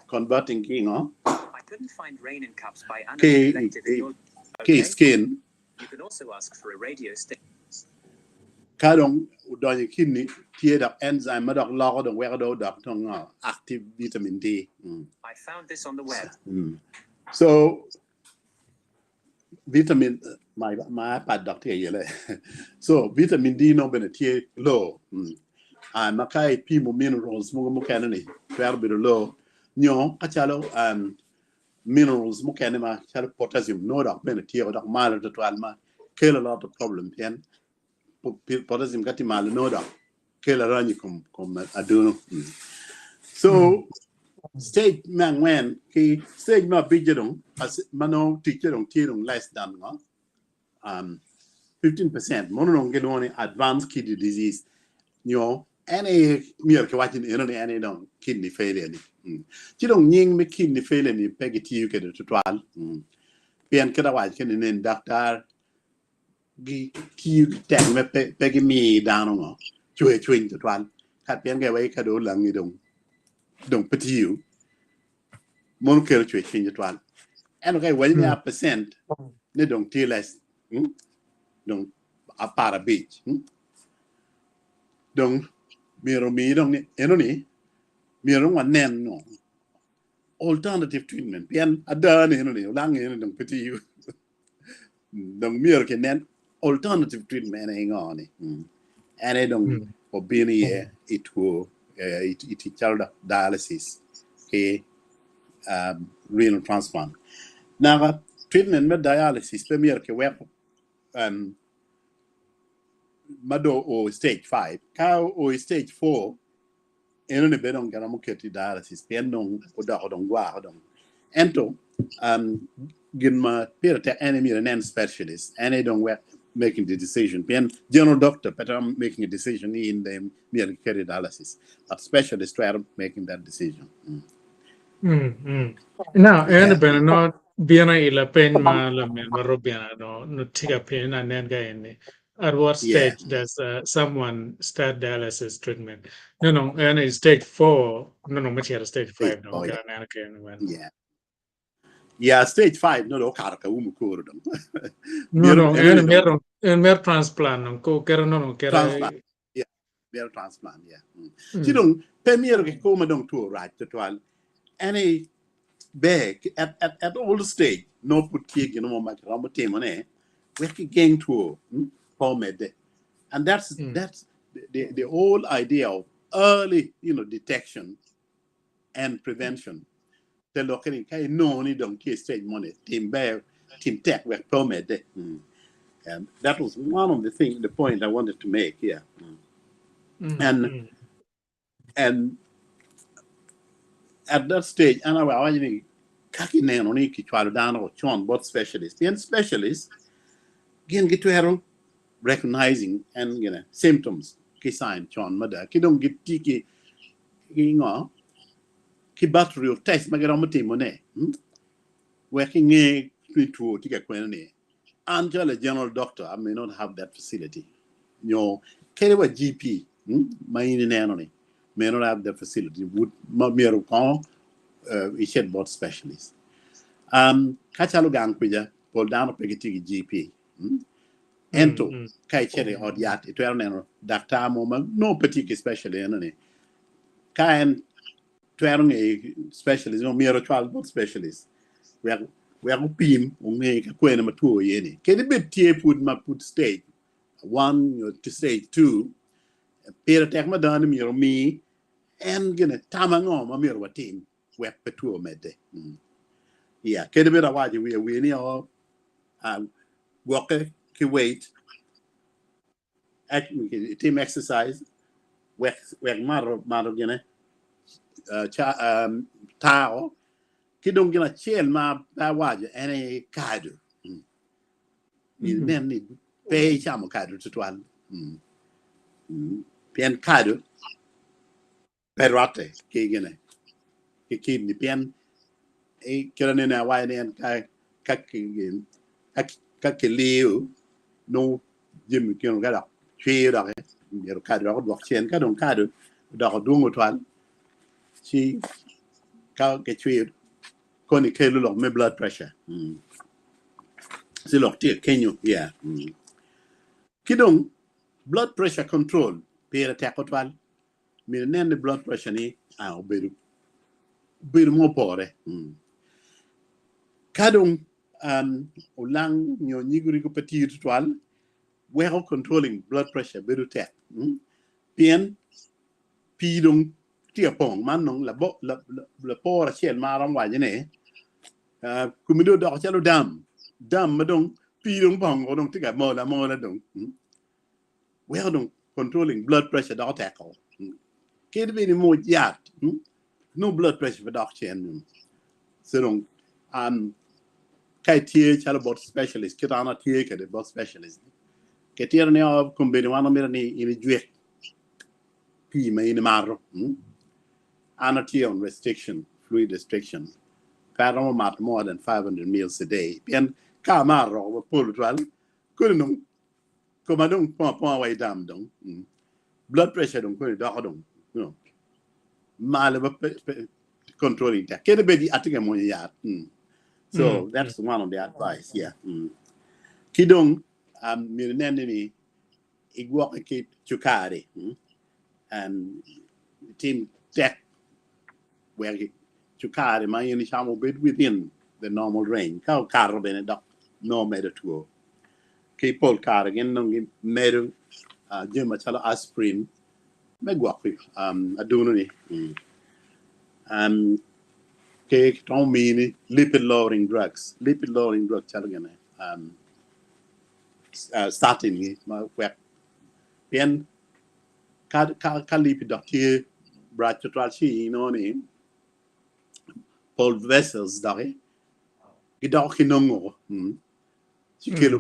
converting ki ngo ki ki i skin ka dong odonyo i kidney tye dok enzyme ma dok loko dong weko dong odok dong ngo active vitamin D. So vitamin my my iPad dok tye ka yele so vitamin D nongo bene tye low ah ma ka ipimo minerals mogo mukene ni twero bedo low nyo ka calo um, minerals mukene ma calo potassium nongo dok bene tye dok malo tutwal ma kelo a lot of problem pien potassium ka tye malo nongo dok kelo arany i kom kom aduno. So stage me angwen ki stage me abicce dong ma nongo ticce dong tye dong less than ngo um, 15% mono dong gilwongo ni advanced kidney disease nyo en aye myero kiwac ni eno ni en aye dong kidney failure ni. Ci dong nying me kidney failure ni pe gitiyo kwede tutwal pien kit awaco kene nen daktar gitiyo ki tek me pe gimi dano ngo cwer cwiny tutwal ka pien ka iweko ka dong olangi dong dong pe tiyo mono kelo cwer cwiny tutwal ento ka iwaco ni a percent ne dong tye less dong 15 dong myero omi dong ni eno ni myero dong wanen ngo alternative treatment pien ada ni eno ni olangi eno dong pe tiyo Dong myero kinen alternative treatment aye ngo ni en aye dong obino iye i two i tic calo dialysis ki renal transplant. Naka treatment me dialysis pe myero kiwek ma dong oo i stage 5 ka oo i stage 4 Enoni bene dong giromo keto i dialysis pien dong odoko dong gwako dong. Ento gin ma pire tek en aye myero inen specialist en aye dong wek making the decision pien general doctor pe twero making a decision ni in dong myero kiketi i dialysis but specialist twero making that decision. Now en bene nongo bino i lapeny ma laminwa Robina nongo tye ka penyo ni anen ka eni At what stage does someone start dialysis treatment? No, no, en i stage 4, no, no, me cito stage 5 dong, kit aneno kene wen. Yeah. Yeah, stage 5 no dong okato ka umo koro dong. No, no, en mito, en mito transplant dong, ko kere no, no, kere. Transplant. Yeah, mito transplant, yeah. Ci dong pe myero kikome dong two rac tutwal. En i ber at, at, at all stage nongo pud tye gin mo ma kiromo timone wek kigeng two pe omedde. And that's, that's the whole idea of early, you know, detection and prevention. Te lokke ni ka inongo ni dong tye i stage moni, tim ber, tim tek wek pe omedde. And that was one of the thing, the point I wanted to make here. And And at that stage an awaco ni ka kineno ni kicwalo dano con bot specialist pien specialist gin gitwero recognizing and gine symptoms ki sign con mada ki dong gitye ki ki ngo ki battery of test ma giromo timone wek inge ni two tye ka kwene ni An calo a general doctor I may not have that facility nyo kadi wa GP ma in ineno ni may not have that facility would ma myero kong icit bot specialist. Ka calo gang kwica pol dano pe gitye ki GP ento ka icito i ot yat itwero neno daktar mo ma nongo pe tye ki specialist eno ni ka en twero ngeyo specialist nyo myero ocwal bot specialist wek wek opim onge ka kwene ma two iye ni kadi bed tye pud ma pud stage 1 nyo stage 2 pire tek mada ni myero omi en gine tam ango ma myero watim wek pe two omedde. Yeah, kadi bed awaco i wiye wiye ni o gwokke ki weight Itim exercise wek wek mato mato gine tao ki dong gin acel ma pe awaco en aye kado. Myero inen ni pe icamo kado tutwal pien kado pe rwatte ki gine ki kidney pien kit anene awaco ni en ka ka ka kiliyo nongo jami kino ka dok cwir doki myero kado dok odwok cen ka dong kado odoko dwong tutwal. Ci ka kicwir koni kelo lok me blood pressure. Mm. Ci lok tye kenyo, yeah. Mm. Ki dong blood pressure control pire tek tutwal. Myero inen ni blood pressure ni ah, obedo obedo mo opore. Mm. Ka dong um, olang nyo nyig origo pe tiyo tutwal, weko controlling blood pressure bedo tek. Mm. Pien pii dong tye ka pong man dong lapor acel ma aromo waco ni komi dong odoko calo dam, dam ma dong pii dong pong dong tye ka mol amola dong weko dong controlling blood pressure doko tek o kadi bed ni mwoc yat nongo blood pressure pe dok cen so dong ka itye calo bot specialist kit an atye kwede bot specialist kitito ni kombeddi wan wamito ni in ijwik pii ma in imato. An atye on restriction, fluid restriction. Pe aromo mato more than 500 mils a day pien ka amato roko mapol tutwal koni dong koma dong pong aponga wa i dam dong. Blood pressure dong koni doko dong you know, malo ma pe, pe controlling tek. Kadi bed atye ka mwonyo yat. So that's one of the advice, yeah. Ki dong um, myero inen ni igwokke ki cukari and itim tek wek cukari ma in icamo obed within the normal range. Ka okato bene dok nongo medo two. Ki pol kare gin nongo gimedo jami macalo aspirin me gwoko adunu-ni. Ki romo mini lipid lowering drugs, lipid lowering drugs calo gine statin gi ma wek pien ka ka ka lipid dok tye rac tutwal ci inongo ni pol vessels doki gidoko ki nongo ci kelo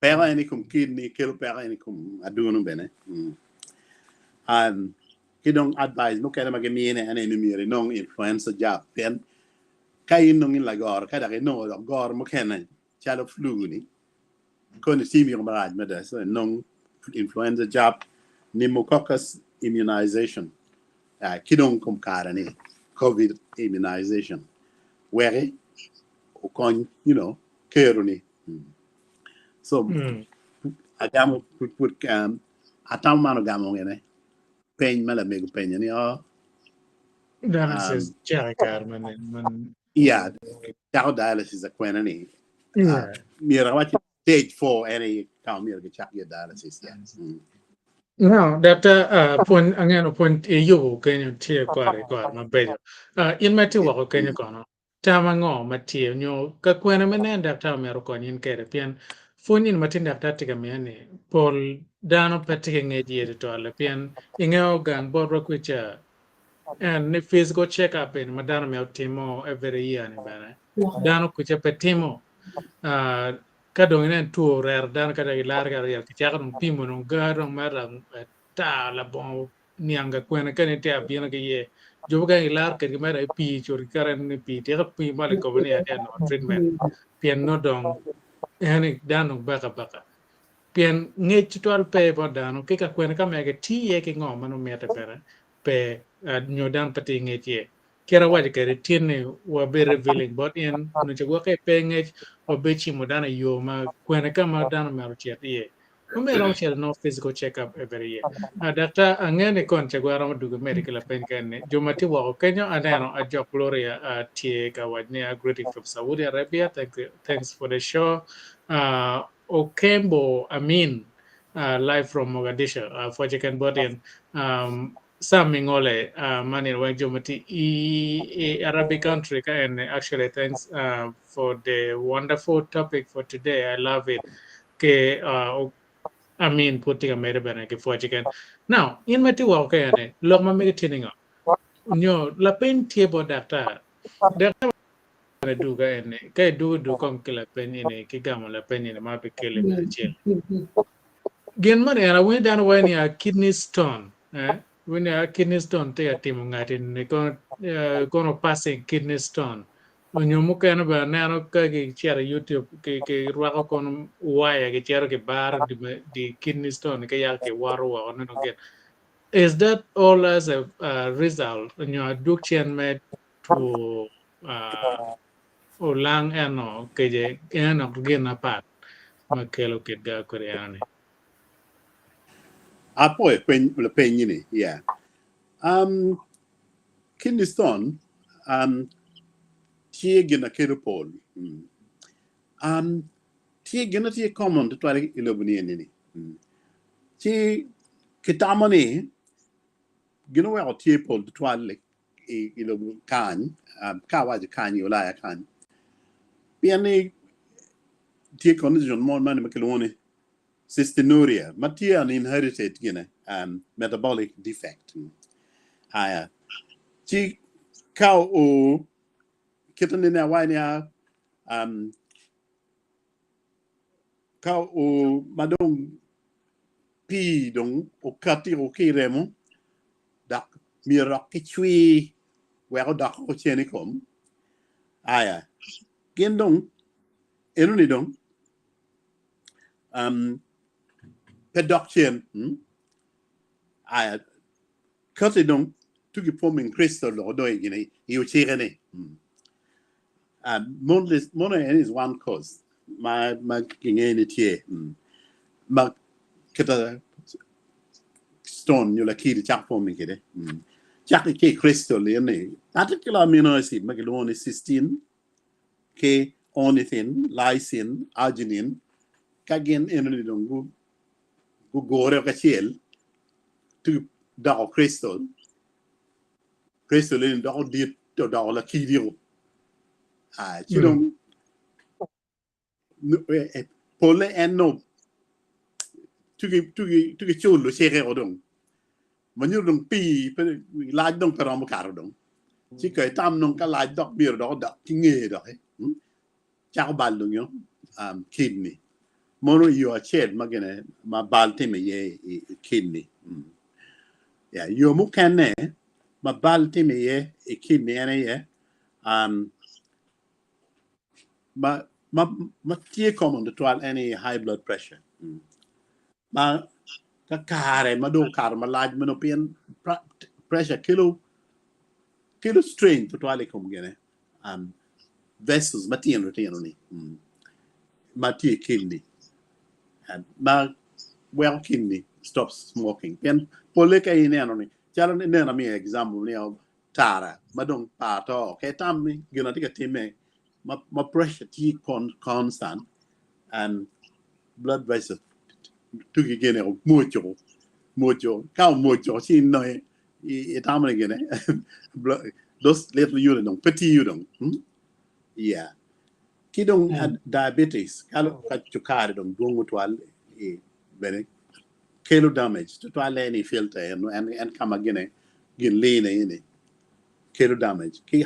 peko en i kom kidney kelo peko en i kom aduno bene ki dong advice mukene ma gimine en aye ni myero inong influenza jab pien ka in dong in lagoro ka dok inongo dok goro mukene calo flu-ni, koni tye myero marac mada, so inong influenza jab, pneumococcus immunization, ki dong kom kare-ni covid immunization weki okony you know keroni. So agamo pud atamo man ogamo ngene peny ma lamego openyo ni oh Dialysis cako i kare mene? Yeah, cako dialysis akwena ni myero awac ni stage 4 en aye ka myero gicak iye dialysis. Yeah. No, daktar, pwony angeno pwony iyubo kenyo tye kwari kwari mabeco. In ma itye woko kenyo kono, tam ango ma tye nyo ka kwene ma inen daktar myero okony in kwede pien pwony ni ma tin daktar tye ka miyo ni pol dano pe tye ki ngec iye tutwal pien ingeyo gang botwa kwica En ni physical check up eni ma dano myero timo every year ni bene dano kuca pe timo. Ka dong inen two orero dano ka dong ilaro ki aryel kicako dong pimo dong gar dong mere ata labongo niang ka kwene kene tye abino ki iye. Jo mukene gilaro kedgi mere i pii cut ki kare ni pii tika pii malo i kome ni atye ka nongo treatment pien nongo dong en dano dong baka baka. Pien ngec tutwal pe bot dano, ki ka kwene ka mege tye iye ki ngo ma nongo mitte bene pe, nyo dano pe tye ki ngec iye. Kit awaco kwede tin ni wabe revealing bot in, onongo ca gwokke pe ngec, wabe cimo dano i yo ma kwene ka ma dano myero ocit iye. Ma myero romo cito nongo physical check up every year. Daktar, angeyo ni koni ca gwa romo dugo imede ki lapeny kene ni, jo ma tye woko kenyo aneno Ajok Gloria tye ka waco ni greeting from Saudi Arabia, thank you, thanks for the show. Okembo Amin live from Mogadishu pwoce ken bot in Sam Mingole ma nino weng jo ma tye i Arabic country ka en actually thanks for the wonderful topic for today I love it ke Amin pud tye ka mede bene ki pwoce ken now in ma tye woko ka ene lok ma mege tye ningo nyo lapeny tye bot daktar daktar Bene duga eni, ka idugo dug kong ki lapeny eni ki gamo lapeny eni ma abikeli me acel. Gin moni en awinyo dano waco ni a kidney stone, eh? Winyo a kidney stone tye ka timo ngat eni kono, eh, kono passing kidney stone. Onyo mukene bene aneno ka gicito i YouTube ki, ki rwako kono waya gicito ki baro di, di kidney stone ki yako ki woto woko neno gin. Is that all as a result nyo adwog cen me two olang eno keje eno gin apat ma kelo kit ga kodi eno ni? Apoyo peny lapeny ni, yeah. Kidney stone tye gin na kelo pol. Tye gin ma tye common tutwal i lobo ni eni ni. Ci kitamo ni gin oweko tye pol tutwal i lobo kany, ka awaco kany i Ulaya kany, pien ni tye condition mo ma kilwongo ni cystinuria ma tye an inherited gine metabolic defect. Aya, ci ka oo kite nene awaco niya ka oo ma dong pii dong okatti o ki i remo dok myero dok ki cwir wek odok o cen i kom. Aya, gin dong enoni dong pe dok cen. Aya, kati dong tugi forming crystal dok odong i gine i ocike ni. Mono en is one cause ma ma kingeyo ni tye ma kita stone nyo lakidi cako forming kede. Cako ki i crystal en ni particular amino acid ma kilwongo ni cysteine ki ornithine, lysine, arginine ka gin enoni dong gugure kacel ci doko crystal, crystal eni doko dit odoko lakidi-o ci dong polle en nongo tugi culo cike-o dong ma nyuto dong pii lac dong pe romo kato dong ci ka itam dong ka lac dok myero dok odok ki ngeye doki cako balo nyo kidney mono yo acel ma gine ma bal timo iye i kidney. Yo mukene ma bal timo iye i kidney en aye ma tye common tutwal en aye high blood pressure ma ka kare ma dong okato malac meno pien pressure kelo kelo strain tutwal i kom gine vessels matino tino ni ma tye i kidney ma weko kidney stop smoking pien pole ka ineno ni calo ineno amiyo example ni tara ma dong par to ke tam ni gin atye ka timme ma pressure tye constant and blood vessels tugi gine mwoco mwoco ka omwoco ci inongo itamo ni gine those little unit dong pe tiyo dong yeah ki dong diabetes ka cukari dong dwong tutwal bene kelo damage tutwal en i filter en en kama gine gin line ini kelo damage ki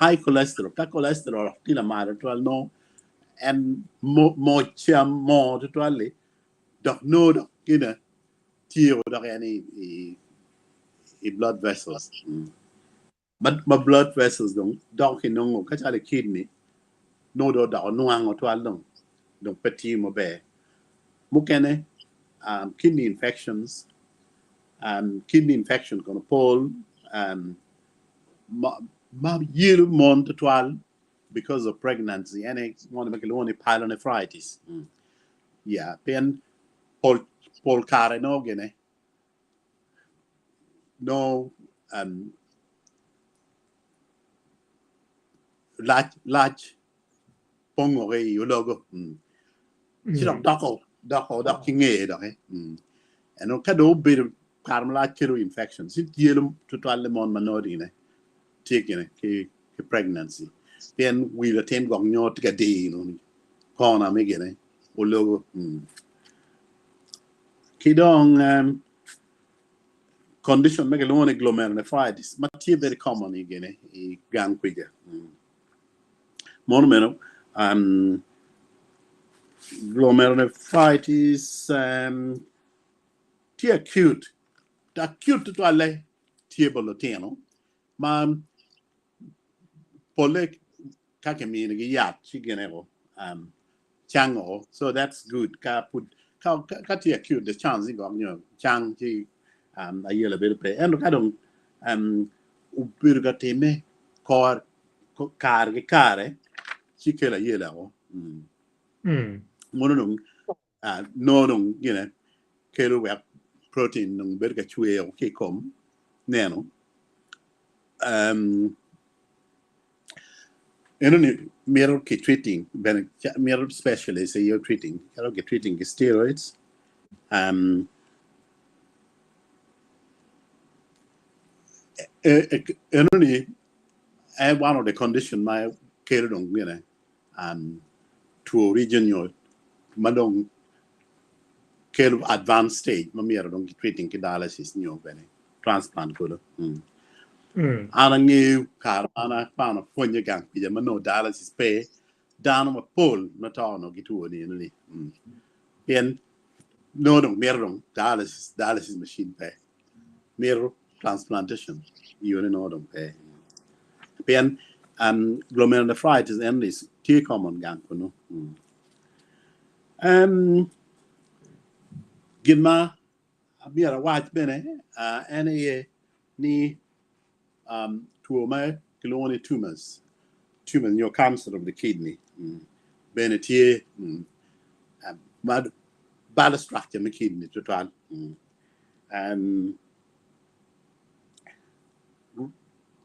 high cholesterol ka cholesterol tye lamal tutwal nongo en mo cam moo tutwal-li dok nongo dok gine tye dok en i blood vessels ma blood vessels dong dok ki nongo ka calo i kidney nongo dong odoko nwango twal dong dong pe tiyo maber. Mukene kidney infections kidney infection kono pol ma yelo mon tutwal because of pregnancy en aye ngo ma kilwongo ni pyelonephritis yeah pien pol pol kare nongo gine nongo lac lac pongo i ologo ci dok doko doko dok ki ngeye doki ento ka dong obedo kare malac kelo infection ci yelo tutwal mon ma nongo gine tye gine ki pregnancy pien wi latin gwok nyo tye ka dino kona me gine ologo ki dong condition ma kilwongo ni glomerulonephritis ma tye very common i gine i gang kwica mono meno glomerulonephritis tye acute acute tutwalle tye bot lutino ma polle ka kiminigi yat ci gineko cango so that's good ka pud ka tye acute the chance ni gwok nyo cang ci. Um, ayela bedo pe. Ento ka dong um, obedo ka timme kor kare ki kare, ci kelo ayela o. Mm. Mono dong uh, nongo dong gine kelo wek protein dong bedo ka cwer ki i kom neno. Um, eno ni mito ki treating bene mito specialist aye treating calo ki treating ki steroids. Um, eno ni one of the condition ma kelo dong gine um, two region nyo ma dong kelo advanced stage ma myero dong ki treating ki dialysis nyo bene transplant kodo. Mm. An angeyo kare ma an akwano pwonye gang pica ma nongo dialysis pe dano mapol ma to onongo gitwo ni eno ni. Mm. Pien nongo dong mito dong dialysis, dialysis machine pe. Mito transplantation yone nongo dong pe. Pien um, glomerulonephritis en ni tye common gang kunu. Mm. Um, gin ma myero awac bene uh, en aye ni um, two ma kilwongo ni tumors, tumors nyo cancer of the kidney mm, bene tye mm, um, ma balo structure me kidney tutwal. Mm. Um,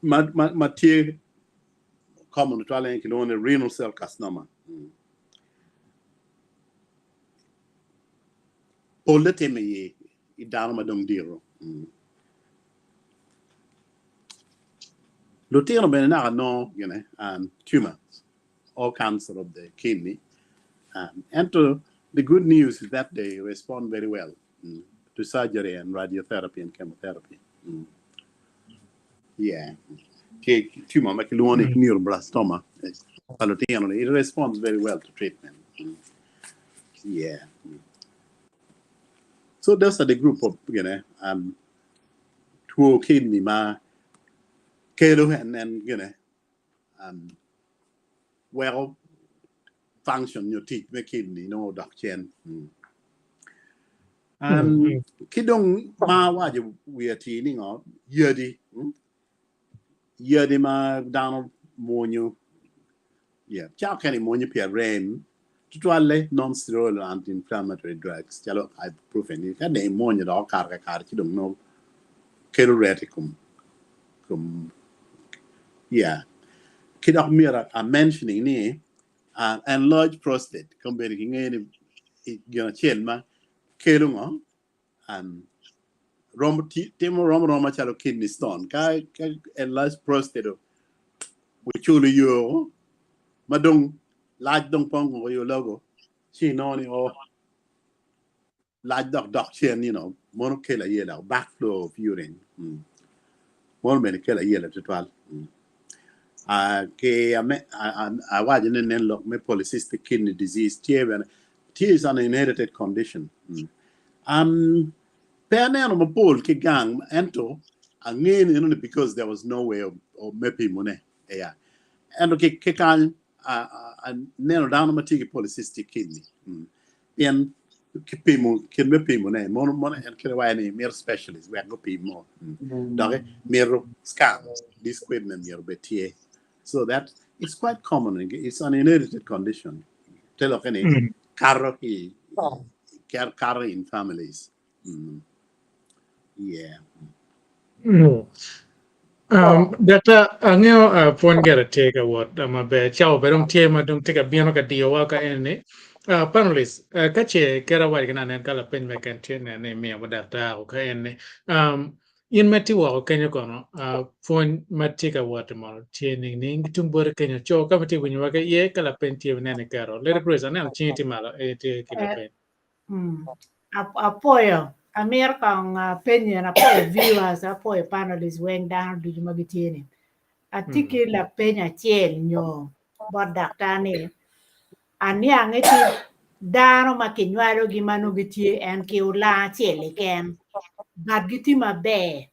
ma, ma, ma tye common tutwal en kilwongo ni renal cell carcinoma. Mm. Polle timme i, i dano ma dong dito. Mm. Lutino bene naka nongo gine um, tumors or cancer of the kidney. Um, ento the good news is that they respond very well mm, to surgery and radiotherapy and chemotherapy. Mm. Yeah. Tye tumor ma kilwongo ni neuroblastoma pa lutino ni it responds very well to treatment. Mm. Yeah. Mm. So those are the group of you know, um, two kidney ma kelo en en you know, um, weko function nyo tic me kidney nongo odok cen. Mm. Um, ki dong ma awaco wiye atir ni ngo yadi mm? yadi ma dano mwonyo yeah. Ca okene imwonyo pi arem tutwalle non-steroidal anti-inflammatory drugs calo ibuprofen ka dong imwonyo dok okato kakare ci dong nongo kelo ret i kom kom yeah. Ki dok myero a mentioning ni uh, enlarged prostate kombeddi kingeyo ni gin acel ma kelo ngo um, romo timo romo roma calo kidney stone ka, ka enlarged prostate oculo yo ma dong lac dong pongo yo logo ci inongo ni o lac dok dok cen you know mono kelo ayela backflow of urine mm. mono bene kelo ayela tutwal mm. Uh, ki awaco ni nen lok me polycystic kidney disease tye bene tye is an inherited condition mm. um, pe aneno mapol ki gang ento angeyo ni eno because there was no way of, of me pimone yeah. Ento ki, ki kany aneno dano ma tye ki polycystic kidney mm. Pien ki pimo kit me pimone mono mono en kite waco ni mito specialist wek gupim mo mm. Doki mito scan this equipment myero obed tye so that it's quite common it's an inherited condition te lokke ni kato ki kato in families mm. Yeah. Mm. Um, Daktar, angeyo uh, pwony gire tye ka wot uh, maber. Cawa bene dong tye ma dong tye ka bino ka diyowa ka eni. Uh, panelist, uh, ka ce kera waco ki nanen ka lapeny me ken tye nen ni imiyo ba daktar ka eni. Um, in ma tye woko kenyo kono, uh, pwony ma tye ka wot mono tye ningning ki tung bote kenyo. Co ka ma tye winyowa ka iye ka lapeny tye nene keto. Lady Grace, aneno cingi tye malo, eh, tye ki lapeny. Mm. Apwoyo, amito kong apenyi en apwoyo viewers, apwoyo panelists weng dano ducu ma gitye ni. Atye ki lapeny acel nyo bot daktar ni aniang ni tye dano ma kinywalogi ma nongo gitye en ki olang acel keken but gitye maber.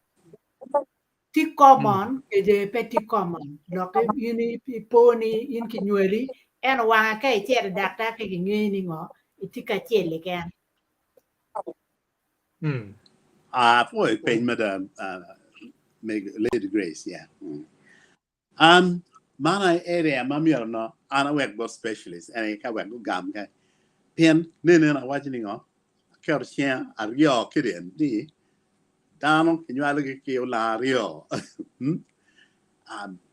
Tye common kede pe tye common dok in ipo ni in kinywali ento wange ka icito i daktar ka kingeyi ni ngo itye kacel keken. Ah, apwoyo peny mada, uh, Lady Grace, yeah. An, man aye area ma myero no an awek bot specialist en aye ka wek gugam ka pien nenen awaco ni ngo aketo cinga aryo kede en ni dano kinywalogi ki olang aryo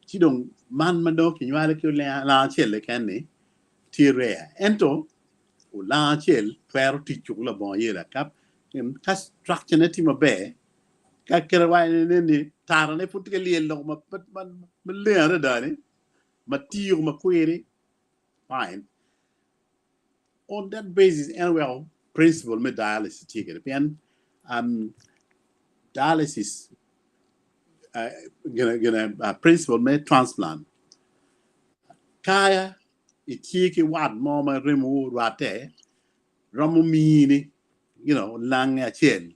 ci dong man ma dong kinywalo ki olang acel keken ni tye rare ento olang acel twero tic cuku labongo ayela ka ka structure ne tye maber Ka kite wa inen ni tarane pud tye ka lyel lok maleng adada ni ma tiyo ma kwiri fine. On that basis en oweko principle me dialysis tye kwede pien um, dialysis uh, gina, gina, uh, principle me transplant ka itye ki wat mo ma remo orwatte romo mini you know, lange acel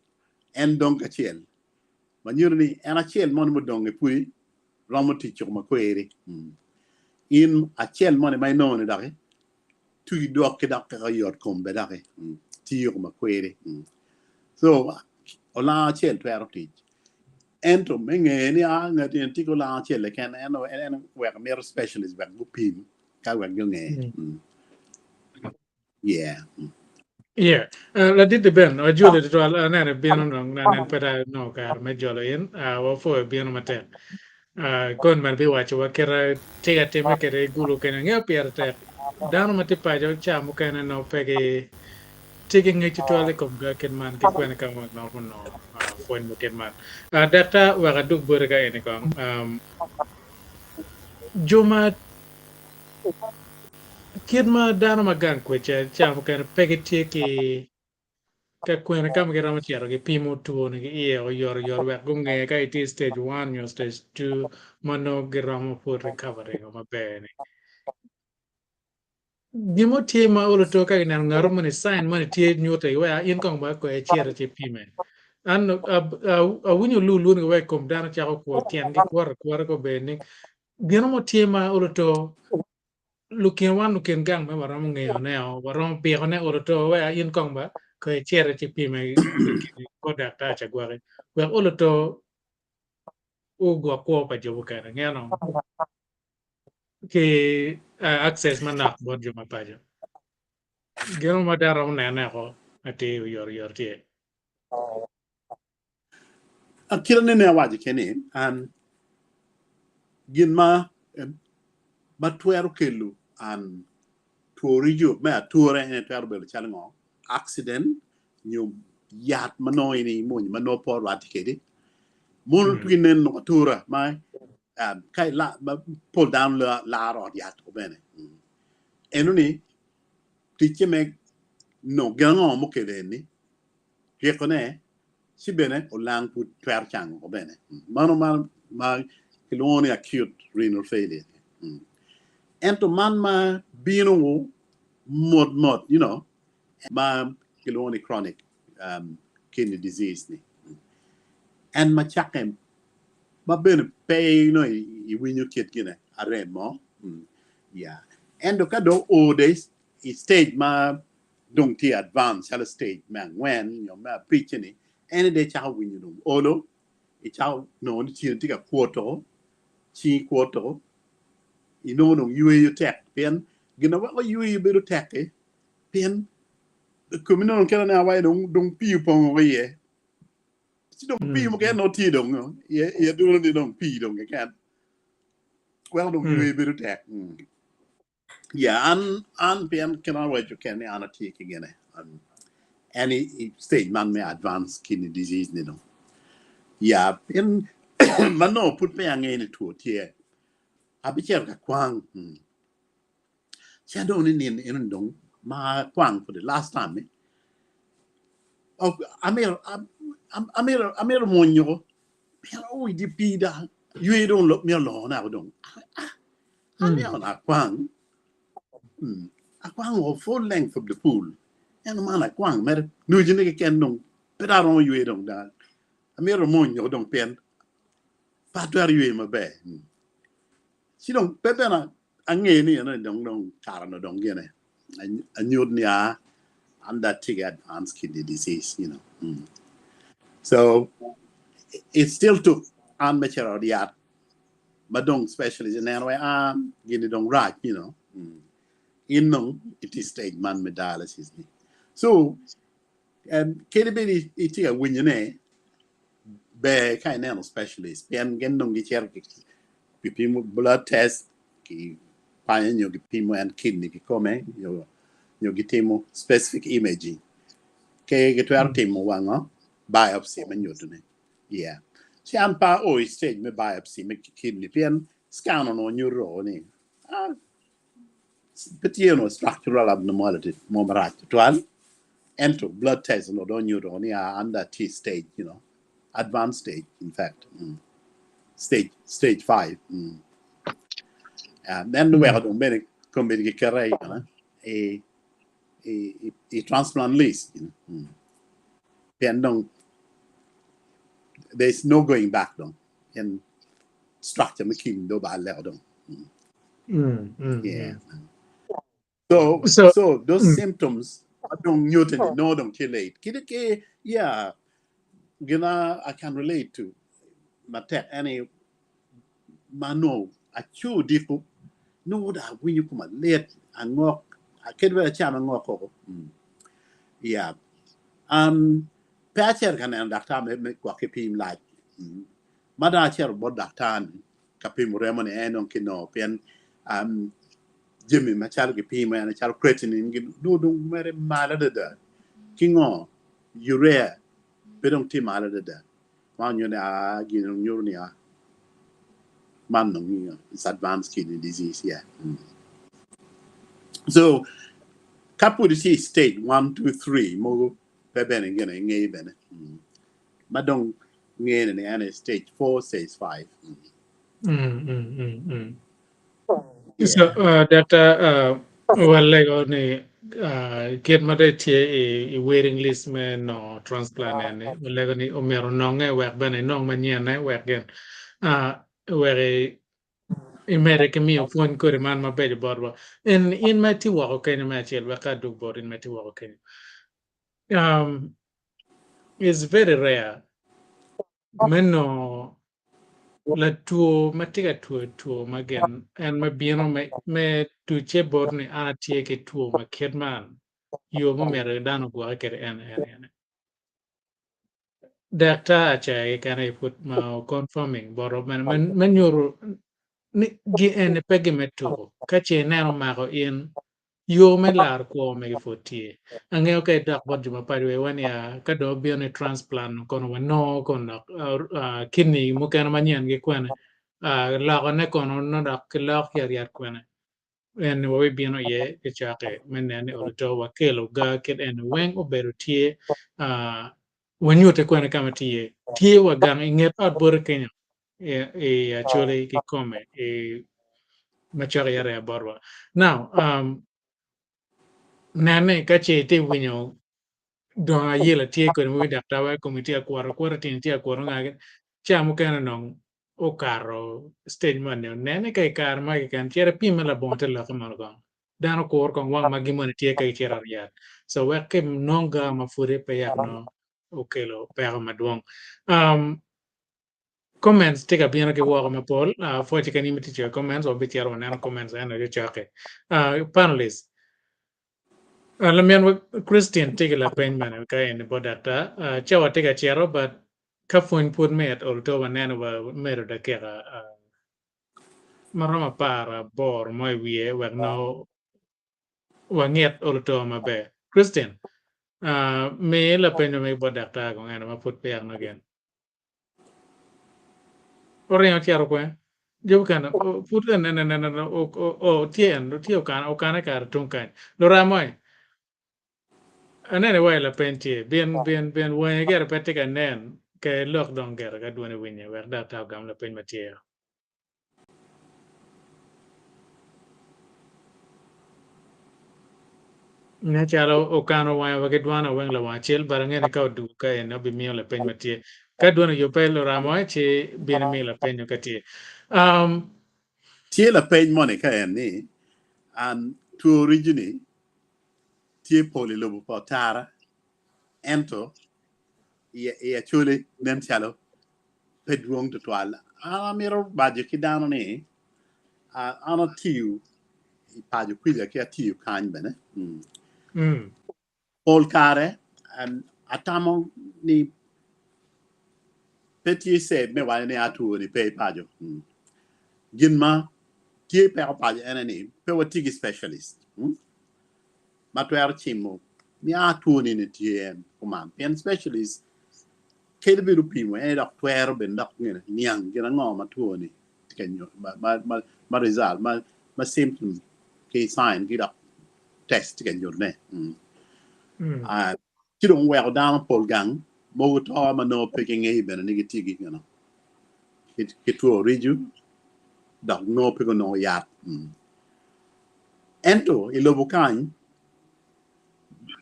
en dong kacel, ma nyuto ni en acel moni mudong i pudi romo tic cuko makweri. In acel moni ma inongo ni doki tugi dwok ki dok kaka yot kom be doki tiyo ko makweri. So olango acel twero tic. Ento me nge ni a ngati en tye ki olango acel keken en en wek mito specialist wek gupim ka wek gunge. Yeah. Yeah. Ladit Ben, wajoli tutwal aneno ibino dong nanen pe dong anongo kare me jolo in. Wapwoyo bino matek. Kon bene biwaco wa kite tye ka timme kwede i gulu kenyo. Angeyo pire tek dano ma tye paco ca mukene nongo pe gi tye ki ngec tutwal i kom ga kit man ki kwene ka ma romo nongo pwony ma kit man. Daktar wek adug boti ka eni kong. Jo ma Kit ma dano ma gang kwece ca mukene pe gitye ki ka kwene ka ma giromo cito gipimo twoni ki iye oyotoyot wek gunge ka itye i stage one nyo stage two ma nongo giromo pud recovering maber-ni. Gin mo tye ma olo to ka gineno ngat moni sign moni tye nyute wek in kong ba kong icit ci ipime. An awinyo luluni wek kom dano cako kwot tyengi kwoto akwota kobedi ni Gin mo tye ma olo to lukin wan lukin gang me waromo ngeyo ne o waromo piko ne olo to wek in kong ba ko icit ci pime bot daktar ca gwaki wek olo to ogwok kwo pa jo mukene ngeno ki access manok bot jo ma paco gin mo ma dano romo nene oko atir oyot oyot tye. Kit ma nene awaco ki ni, gin ma ma twero kelo two rijo me ature ene twero bedo calo ngo, accident nyo yat ma nongo in imwonyo ma nongo pe orwatte kwedi mono twero nen lok atura ma ka pol dano laro ot yat bene enoni ticce me nongo gin ango mukelo eni Ryekone, ci bene olang pud twero cango woko bene. Mano ma ma kilwongo ni acute renal failure. Ento man ma bino mot mot, you know, ma kilwongo ni chronic um, kidney disease ni. En ma cakke ma bene pe you know, iwinyo kit gine arem mo. Yeah. Ento ka dong o de i stage ma dong tye advance calo stage me angwen nyo me abicce ni, en aye dong icako winyo dong olo, icako nongo ni tyeni tye ka kwoto, cingi kwoto, inongo dong yweyo tek pien gin ma weko yweyo bedo tek-ki pien komi nongo kit ma awaco dong dong pii opongo iye ci dong pii mukene nongo tye dong i adunoni dong pii dong keken weko dong yweyo bedo tek. Yeah, an an pien kit ma awaco kene ni an atye ki gine en i stage man me advanced kidney disease ni dong. Yeah, pien ma nongo pud peya angeyo ni two tye, abicito ka kwang. Ci anongo ni nino eno ni dong ma akwang for the last time ni, amito amito amito mwonyo pien o i dye pii dok yweyo dong mito lorone woko dong. Aneno akwang, akwang o full length of the pool. Ento man akwang mere nucine keken dong pe dong aromo ywe dong da. Amito mony woko dong pien pe atwero ywe maber. Ci dong pe bene ange ni eno ni dong dong kare ni dong gine anyut ni aa an dong atye ki advanced kidney disease you know. So it still took an me cito i ot yat ma dong specialist ineno wai aa gini dong rac you know in dong itye i stage man me dialysis ni. So kadi bed itye ka winyone ber ka ineno specialist pien gin dong gicito gipimo blood test ki kwanyo nyo gipimo en kidney kikome nyo gitimo specific imaging ke gitwero timo wango biopsy me nyutone yeah ci an pe ao i stage me biopsy me kidney pien scan onongo nyuto ni ah, pe tye onongo structural abnormality mo marac tutwal ento blood test onongo dong onyuto ni ah, an dong atye i stage you know advanced stage in fact mm. stage stage 5 mm. uh, then weko dong bene kombeddi gikete you know, i, i, i, i transplant list you know. mm. Pien dong there's no going back dong pien structure me kidney dong oballe dong mm. Mm, mm, yeah mm. So, So, so those mm. symptoms dong nyuto ni no dong tye late. Kadi ki yeah, gina I can relate to matek eni ma nongo aco odiko nongo dong awinyo koma lit angok kadi bed acamo angok koko. Mm. Yeah. Um, pe acito ka neno daktar me, me gwok ki pim lac. Mm. Ma dong acito bot daktar ni ka pimo remo ni en dong kinongo pien um, jami macalo gipimo en calo creatinine gi nongo dong mere malo adada ki ngo urea pe dong tye malo adada ma onyo ni aa gin dong nyuto ni aa man dong you know, it's advanced kidney disease yeah. Mm. So ka pud itye i stage 1 2 3 mogo pe bene gine ingeyo bene mm. Ma dong ngene ni en aye stage 4 stage 5 mm. Mm, mm, mm, mm. So, Yeah. Dr. Walego ni kit ma dong itye i waiting list me nongo transplant eni, walego ni omyero ononge wek bene inong manyene wek gin wek imedde ki miyo pwony kodi man mabeco botwa. En in ma itye woko kenyo me acel wek ka adug boti in ma itye woko kenyo. Um, it's very rare me nongo Latwo ma tye ka two two ma gin en ma bino me tucce bot ni an atye ki two ma kit man, yo ma myero dano ogwoke kwede en ene. Daktar acel keken aye pud ma o confirming botwa me nyuto ni gin eni pe gin me tuko ka ce ineno omako in Yo me laro kwo mege pud tye. Angeyo ka idok bot jo ma paco iwa ni ka dong obino i transplant kono wanongo kono dok kidney mukene manyen ki kwene lokone kono nongo dok kilok yat yat kwene en wabibino iye ki cokke me neno ni oluto wakelo ga kit eni weng obedo tye wanyute kwene ka ma tye iye tye wa gang inget ot bote kenyo i Acholi kikome i macok i area botwa. Now, um, nen ni ka ce itye winyo dong ayela tye kwede ma wi daktar wa komi tye akwoto akwota tyeni tye akwoto ngagi ca mukene nong okato stage moni nen ni ka i kare ma keken cit ipime labongo te lokke mono kong dano kur kong wang ma gin moni tye ka gicito ryal so wek ki nong ga ma pudi pe yak nongo okelo peko madwong um, Comments tye ka bino ki woko mapol. Uh, pwoc keken in itye coyo comments, wabicito waneno comments eno cocoki. Uh, panelists, uh, laminwa Christine tye ki lapeny mene ka eni bot daktar. Uh, cawa tye ka cito, but ka pwony pud mit oluto waneno wa medo dakika uh, maromo 18 mo i wiye wek nongo wangit oluto maber. Christine, uh, mi lapeny ma megi bot daktar kong eno ma pud peya nongo gin. Oringo ocito kwe jo mukene pud tye en tye okane kare tung kany luramo-ni anene wa i lapeny tye bin bin bin wangi gire pe tye ka nen ke lok dong gire ka dwoni winye wek daktar ogam lapeny ma tye-o. Nen calo okano wange wa ki dwane weng lawang acel but angeyo ni ka odwogo ka eni obimiyo lapeny ma tye. Ka dwone oyubbe luramo ci bino imiyo lapenyo ka tye. Um, Tye lapeny moni ka en ni, An two rijo-ni tye pol i lobo pa otara, ento. I Acholi nen calo pe dwong tutwal. An amito baco ki dano ni an atiyo i paco kwica ki atiyo kany bene. Pol kare atamo ni pe tye ceb me waco ni atwo ni pe i paco. Gin ma tye peko paco ene ni pe watye ki specialist ma twero cimo ni a two ni ni tye en kuman pien specialist kadi bed opimo en dok twero bene dok ngene niang gin ango ma two ni tye ka nyuto ma result ma symptom ki sign ki dok test tye ka nyutone. Ci dong weko dano pol gang mogo to ma nongo pe kingeyo bene ni gitye ki gino ki two rijo dok nongo pe gunongo yat. Ento i lobo kany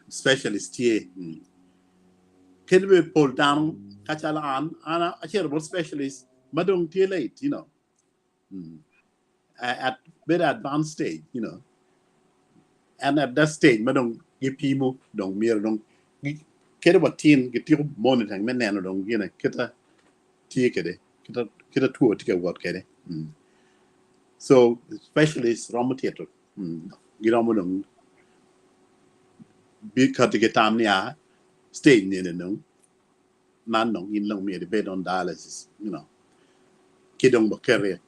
specialist tye. Kadi bed pol dano ka calo an, an acito bot specialist ma dong tye late, you know. At bedo advanced stage, you know. And at that stage ma dong gipimo dong myero dong kadi wa tin gitiko monitoring me neno dong gine kita tye kede kita kita two tye ka wot kede. So specialist romo tito giromo dong kati ki tam ni a stage nene dong man dong in dong myero ibed on dialysis, you know, ki dong baketi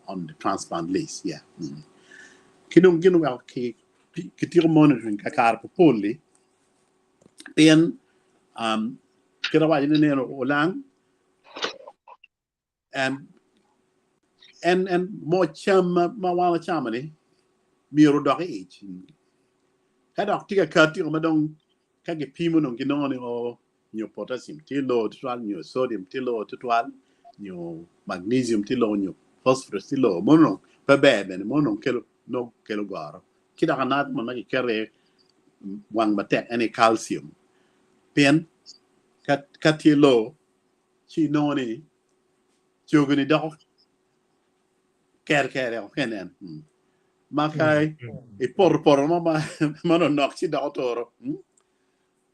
on the transplant list, yeah. Ki dong gin oweko ki kitiko monitoring kakare pa pol-li pien um, kit awaco ni neno olang and en en mo cam ma wan wacamo ni myero odok i ic. Ka dok tye ka kati ma dong ka gipimo dong ginongo ni o nyo potassium tye low tutwal nyo sodium tye low tutwal nyo magnesium tye low nyo phosphorus tye low mono dong pe ber bene mono dong kelo nongo kelo goro. Ki dok another one ma giketo iye wang matek en aye calcium pien ka ka tye low ci inongo ni cogoni doko kerkere o kenen ma ka ipoto poto mo ma nonok ci doko toro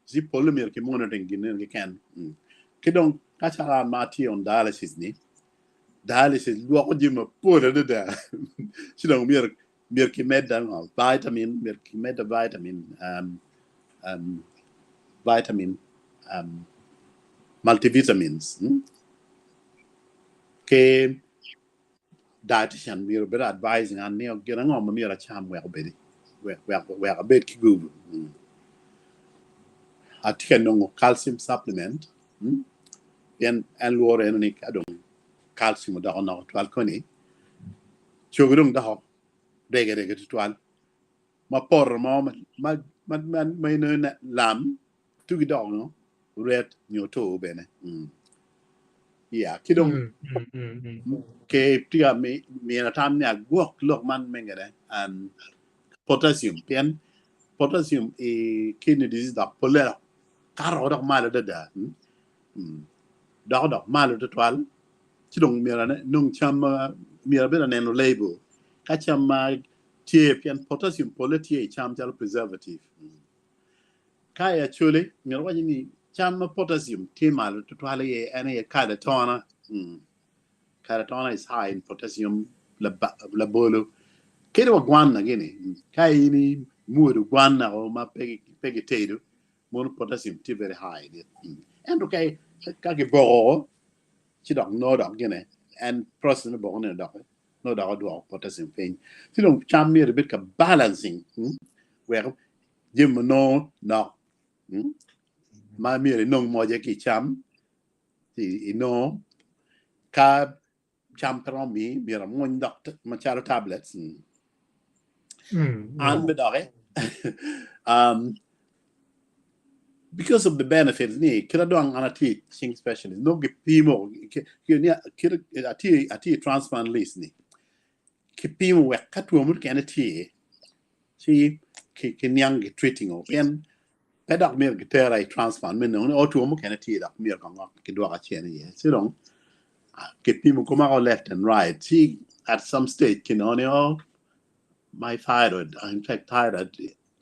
ci pole myero ki monitoring gin eni keken. Ki dong ka calo an ma atye on dialysis ni dialysis lwoko jami mapol adada ci dong myero myero kimedda ngo vitamin myero kimedda vitamin um, um, vitamin um, multivitamins Ki dietitian myero obed advising an ni gin ango ma myero acam wek obedi wek abed ki gubu. Atye ka nongo calcium supplement pien en lworo eno ni ka dong calcium odoko nok twal koni cogi dong doko rege rege tutwal ma poto mo ma ma inongo lam tugi doko ngo ret nyo to bene. Yeah, ki dong ke tye ka mino tam ni agwok lok man me ngene potassium pien potassium i kidney disease dok pole dok kato dok malo adada doko dok malo tutwal ci dong myero anong cam ma myero abed aneno label ka cam ma tye pien potassium pole tye i cam calo preservative. Ka i Acholi, myero wawaci ni cam ma potassium tye malo tutwal iye en aye kado atona. Kado atona is high in potassium, labolo kadi wa gwana gini. Ka in imwodo gwana o ma pe gitedo, mono potassium tye very high in it. Ento ka kiboko ci dok nongo dok gine en process me boko ni dok nongo dok odwoko potassium piny. Ci dong cam myero ibed ka balancing wek jami ma nongo nok ma myero inong moce ki i cam ci inongo ka cam pe romo miyi myero amwony dok macalo tablets. An be doki because of the benefits ni kit dong an atye cing specialist nongo gipimo atye i transplant list ni kipimo wek ka two mukene tye ci kiniang ki treating o pien pe dok myero gitera i transplant me nongo ni o two mukene tye dok myero kong kidwoka cen iye ci dong kipimo koma o left and right ci at some stage kinongo ni o my thyroid in fact thyroid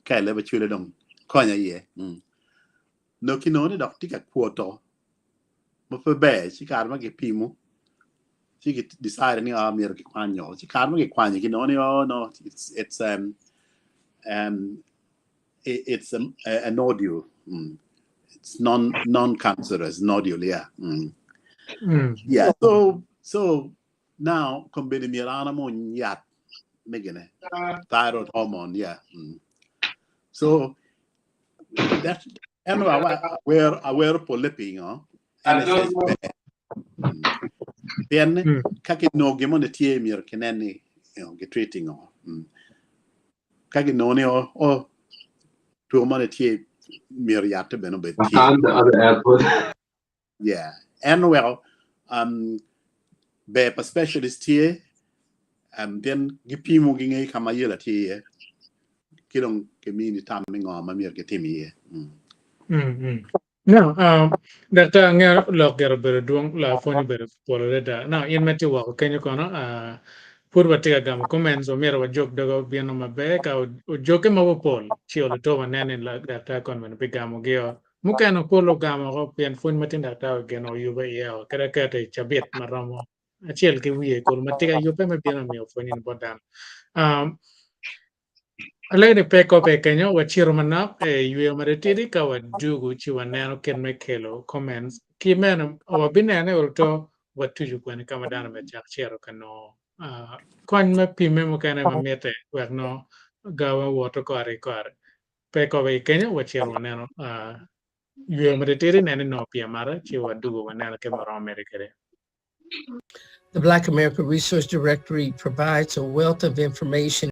ka ileba cwele dong konya iye nongo kinongo ni dok tye ka kwoto. ma pe ber ci kare ma gipimo ci gi decide ni oh myero gikwanyo ci kare ma gikwanyo ginongo ni oh no it's it's um um it, it's a, a, a nodule mm. It's non non cancerous nodule yeah mm. Yeah so so now kombeddi myero an amwony yat me gine thyroid hormone yeah mm. So that en wa awero awero polle pingo NSS ber mm. Pien ka kinongo gin moni tye myero kinen ni you know, gitreating o mm. Ka ginongo ni oh, oh two moni tye myero yatte bene obed tye. Behind the other airport. Yeah. En oweko um, ber pa specialist tye um, pien gipimo gingeyo ka ma yela tye iye ki dong gimini tam me ngo ma myero gitim iye. Mm. Mm, mm. No, um, daktar angeyo lok gire obedo dwong, la pwony obedo pol adada. Now, in ma itye woko kenyo kono, uh, pud watye ka gamo comments, omyero wajok doga obino maber, ka ojoke ma pol, ci oluto waneno ni daktar kono bene bigamogi-o. Mukene pol ogamo oko pien pwony ma tin daktar ogeno oyube iye o, kadi aketo i cabit ma romo acel ki wiye kulu ma tye ka yubbe me bino miyo pwony ni bot dano. Um, alego ni pe kope kenyo wacito manok e yweyo matitidi ka wadugu ci waneno kit me kelo comments ki meno wabinene oluto watucu kwene ka ma dano me cak cito ka nongo uh, kony me pimme mukene ma mitte wek nongo gawa woto kore ki kore. Pe kobe i kenyo wacito waneno uh, yweyo matitidi neno ni nongo pii amata ci wadugo waneno kit ma romo medde kwede. The Black America Resource Directory provides a wealth of information.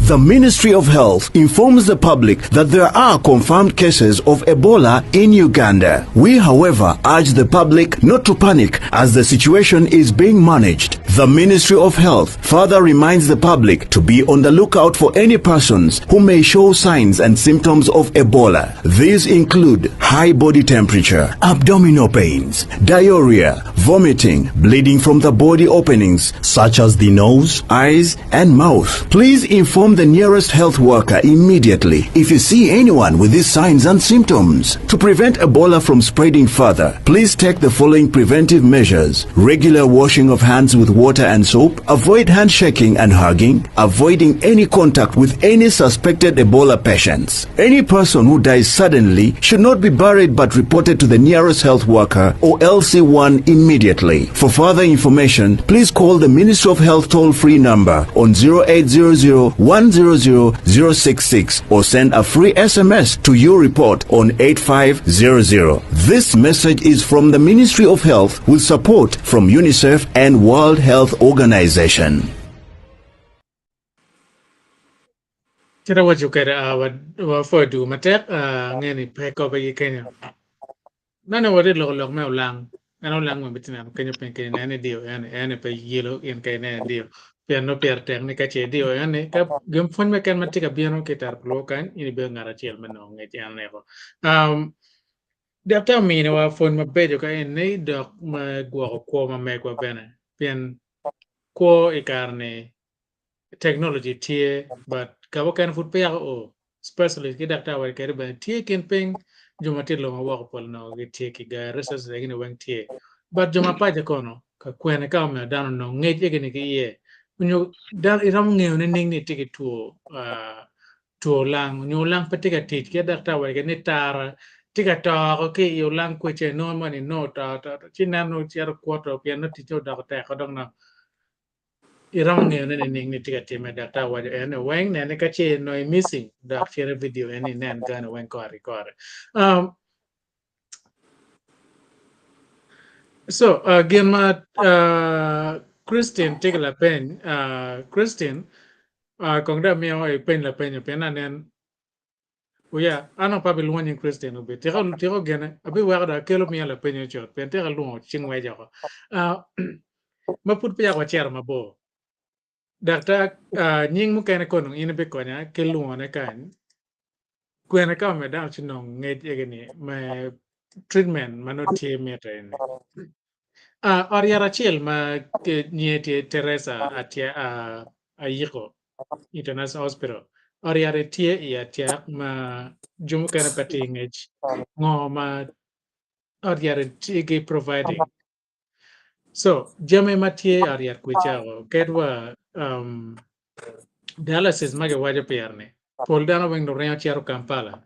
The Ministry of Health informs the public that there are confirmed cases of Ebola in Uganda. We, however, urge the public not to panic as the situation is being managed. The Ministry of Health further reminds the public to be on the lookout for any persons who may show signs and symptoms of Ebola. These include high body temperature, abdominal pains, diarrhea, vomiting, bleeding from the body openings such as the nose, eyes, and mouth. Please inform the nearest health worker immediately if you see anyone with these signs and symptoms. To prevent Ebola from spreading further, please take the following preventive measures. Regular washing of hands with water and soap, avoid handshaking and hugging, avoiding any contact with any suspected Ebola patients. Any person who dies suddenly should not be buried but reported to the nearest health worker or LC1 immediately. For further information, please call the Ministry of Health toll-free number on 0800 100 066 or send a free SMS to your report on 8500. This message is from the Ministry of Health with support from UNICEF and World Health Organization. Kit awaco kwede wapwoyo dwogo matek angeyo ni pe kobe ki kenyo. Nongo watye loko lok me olang en olang ma itye neno kenyo piny kenyo nen idiyo eni eni pe yelo in ka ineno idiyo pien nongo pire tek ni ka ce idiyo eni ka gin pwony mo keken ma tye ka bino ki i tere pa luo kany in ibedo ngat acel me nongo ngec en eko. Daktar ominiwa pwony mabeco ka eni dok me gwoko kwo ma megwa bene pien kwo i kare-ni technology tye but ka mukene pud peya oo specialist ki daktar wa kede bene tye i kin piny jo ma tye i lobo ma woko pol onongo gitye ki gaa resources egini weng tye but jo ma paco kono ka kwene ka omiyo dano onong ngec egini ki iye onyo dano iromo ngeyo nining ni itye ki two two olang onyo olang pe tye ka tic ki daktar wa kede ni tara tye ka toko ki i olang kwece inongo moni inongo oto oto ci ineno cito kwoto pien nongo ticce odoko tek dong no Iromo ngeyone nining ni tye ka timme? Daktar owaco ene weng nene ka ce nongo i missing dok cit i video eni inen gane weng kore ki kore. Um, so uh, gin ma uh, Christine tye ki lapeny uh, Christine uh, kong dong amiyo ipeny lapenyo pien anen Oya, an dong pe abilwongo nying Christine obi. Tika tika ogene, abiweko dong akelo miya lapeny ocot pien tika alwongo ci ngweco oko. Ah, ma pud peya wacito mabor, daktar, ah, nying mukene kono in ibikonya ki lwongone kany, kwene ka omedde dano ci nong ngec egi-ni me treatment ma nongo tye mitte eni. Ah, ot yat acel ma nyinge tye Teresa Atia, ah, Ayiko International Hospital. Ot yat tye i Atiak ma jo mukene pe tye ki ngec ngo ma ot yat tye ki providing. So jami ma tye i ot yat kwicako kadi wa um, dialysis ma giwaco pire ni pol dano weng dong ringo cito Kampala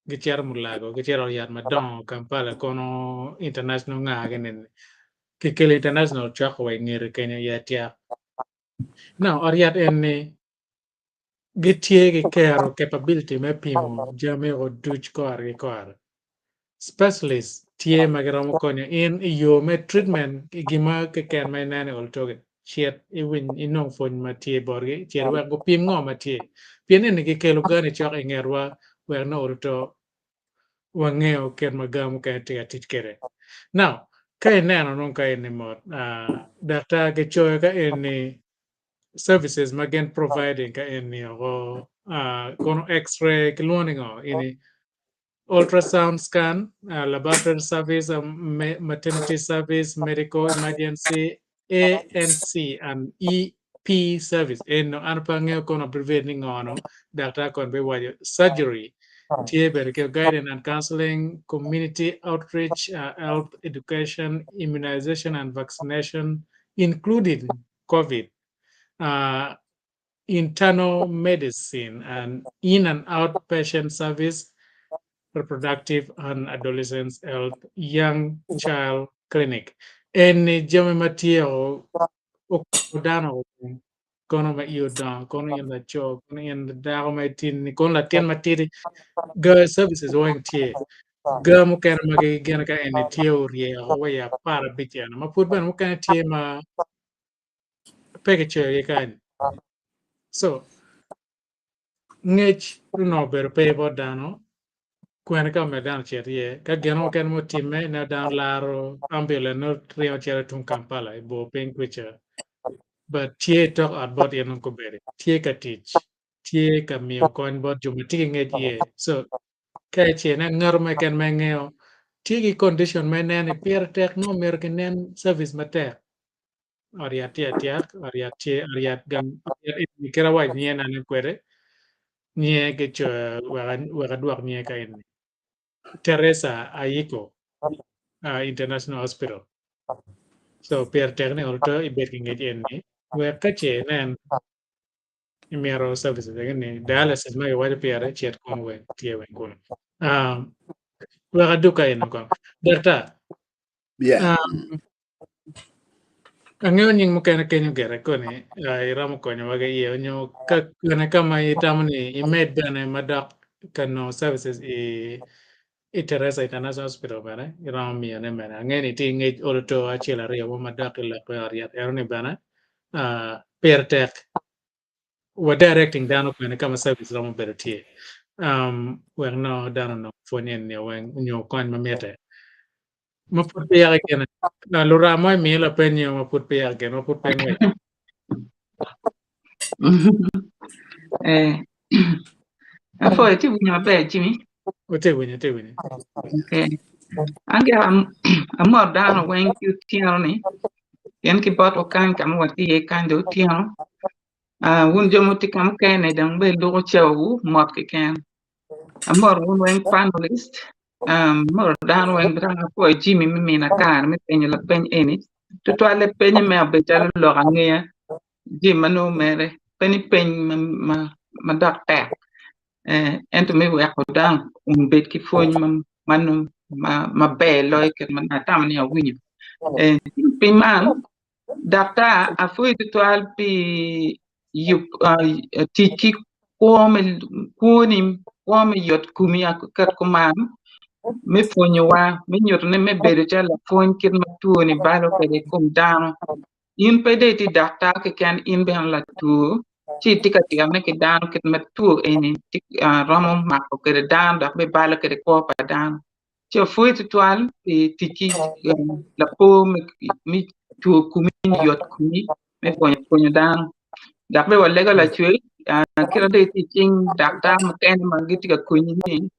gicito Mulago gicito ot yat madongo Kampala kono international nga gini kikelo international coko wa i ngete kenyo i Atiak. Now ot yat eni gitye ki kero capability me pimo jami o duc kore ki kore. Specialist tye ma giromo konyo in i yo me treatment i gima keken ma ineno i ol togi. Cit iwiny inong pwony ma tye botgi cit wek gupim ngo ma tye. Pien eni gikelo gani cok i ngetwa wek nongo ol to wangeyo kit ma ga mukene tye ka tic kwede. Now, ka ineno nongo ka eni mot, daktar gicoyo ka eni services ma gin providing ka eni oko kono x-ray kilwongo ni ngo eni ultrasound scan, laboratory service, maternity service, medical emergency, ANC and EP service. Eno an pe angeyo kono abbreviate ni ngo no, daktar kono biwaco surgery tye bene ki guidance and counseling, community outreach, health education, immunization and vaccination including COVID, internal medicine and in and out patient service, reproductive and adolescent health, young child clinic. Eni jami ma tye o dano kono ma iye odongo, kono in laco, kono in dako ma itini, kono latin matidi, girl services weng tye. Ga mukene ma gin ka eni tye oryeko wa i 15 eno ma pud bene mukene tye ma pe kicoyogi kany. So, ngec onongo obedo pe bot dano, kwene ka omedo dano ocit iye, ka gin mo kene mutimme ineno dano laro ambulance nongo ringo cito tung Kampala i bor piny kwica. But tye i tok ot bot in nongo kobedi, tye ka tic, tye ka miyo kony bot jo ma tye ki ngec iye. So, ka ece inen ngato mo keken ma ingeyo tye ki condition ma ineno ni pire tek nongo myero kinen service matek. Ot yat tye atyak, ot yat tye, ot yat gang, ot yat eni kit awac nyinge nene kwede, nyinge kicoyo wek adwok nyinge ka eni, Teresa Ayiko International Hospital. So pire tek ni ot ibed ki ngec eni wek ka ce inen imito services eni dialysis ma kiwaco pire cit kunu wek tye weng kunu. Wek adug ka eni kong. Daktar, Yeah. Angeyo nying mukene kenyo gire koni iromo konyowa ki iye onyo ka kwene ka ma itamo ni imed bene madok ka nongo services i Teresa International Hospital bene iromo miyone bene. Angeyo ni itye ki ngec olo to acel aryo mo madok i lok me ot yat eno ni bene pire tek wa directing dano kwene ka ma service romo bedo tye wek nongo dano onong pwony eni weng onyo kony ma mitte. Ma pud peya gine. Luram mo imiyo lapeny nyo ma pud peya gin ma pud pe ngwec. Eh, apwoyo itye winyo maber Jimmy. Watye winyo, atye winyo. Okay. An gira amot dano weng ki otyeno ni pien ki botwa kany ka ma watye iye kany dong otyeno Ah, wun jo ma wutye ka mukene dong bene luko cawawu mot keken. Amot wun weng panelist Amito dano weng dok apwoyo Jimmy me mina kare me penyo lapeny eni tutwalle penye me obedo calo lok angeya jami ma nongo mere pe ni peny ma dok tek ento me weko dano obed ki pwony maber loyo kit ma atamo ni awinyo pi man Daktar apwoyi tutwal pi tic ki kwoni kwo me yot komi aket kuman me pwonyowa me nyuto ni me bedo calo lapwony kit ma twoni balo kwede i kom dano. In pe dong itye daktar keken in bene latwo ci itye ka titone ki dano kit ma two eni romo mako kwede dano dok bene balo kwede kwo pa dano. Ci apwoyi tutwal pi tic ki lapor me two komi nyo yot komi me pwonyo dano. Dok bene walego Lacwec kit ma dong itye i cing daktar mukene ma gitye ka konyi ni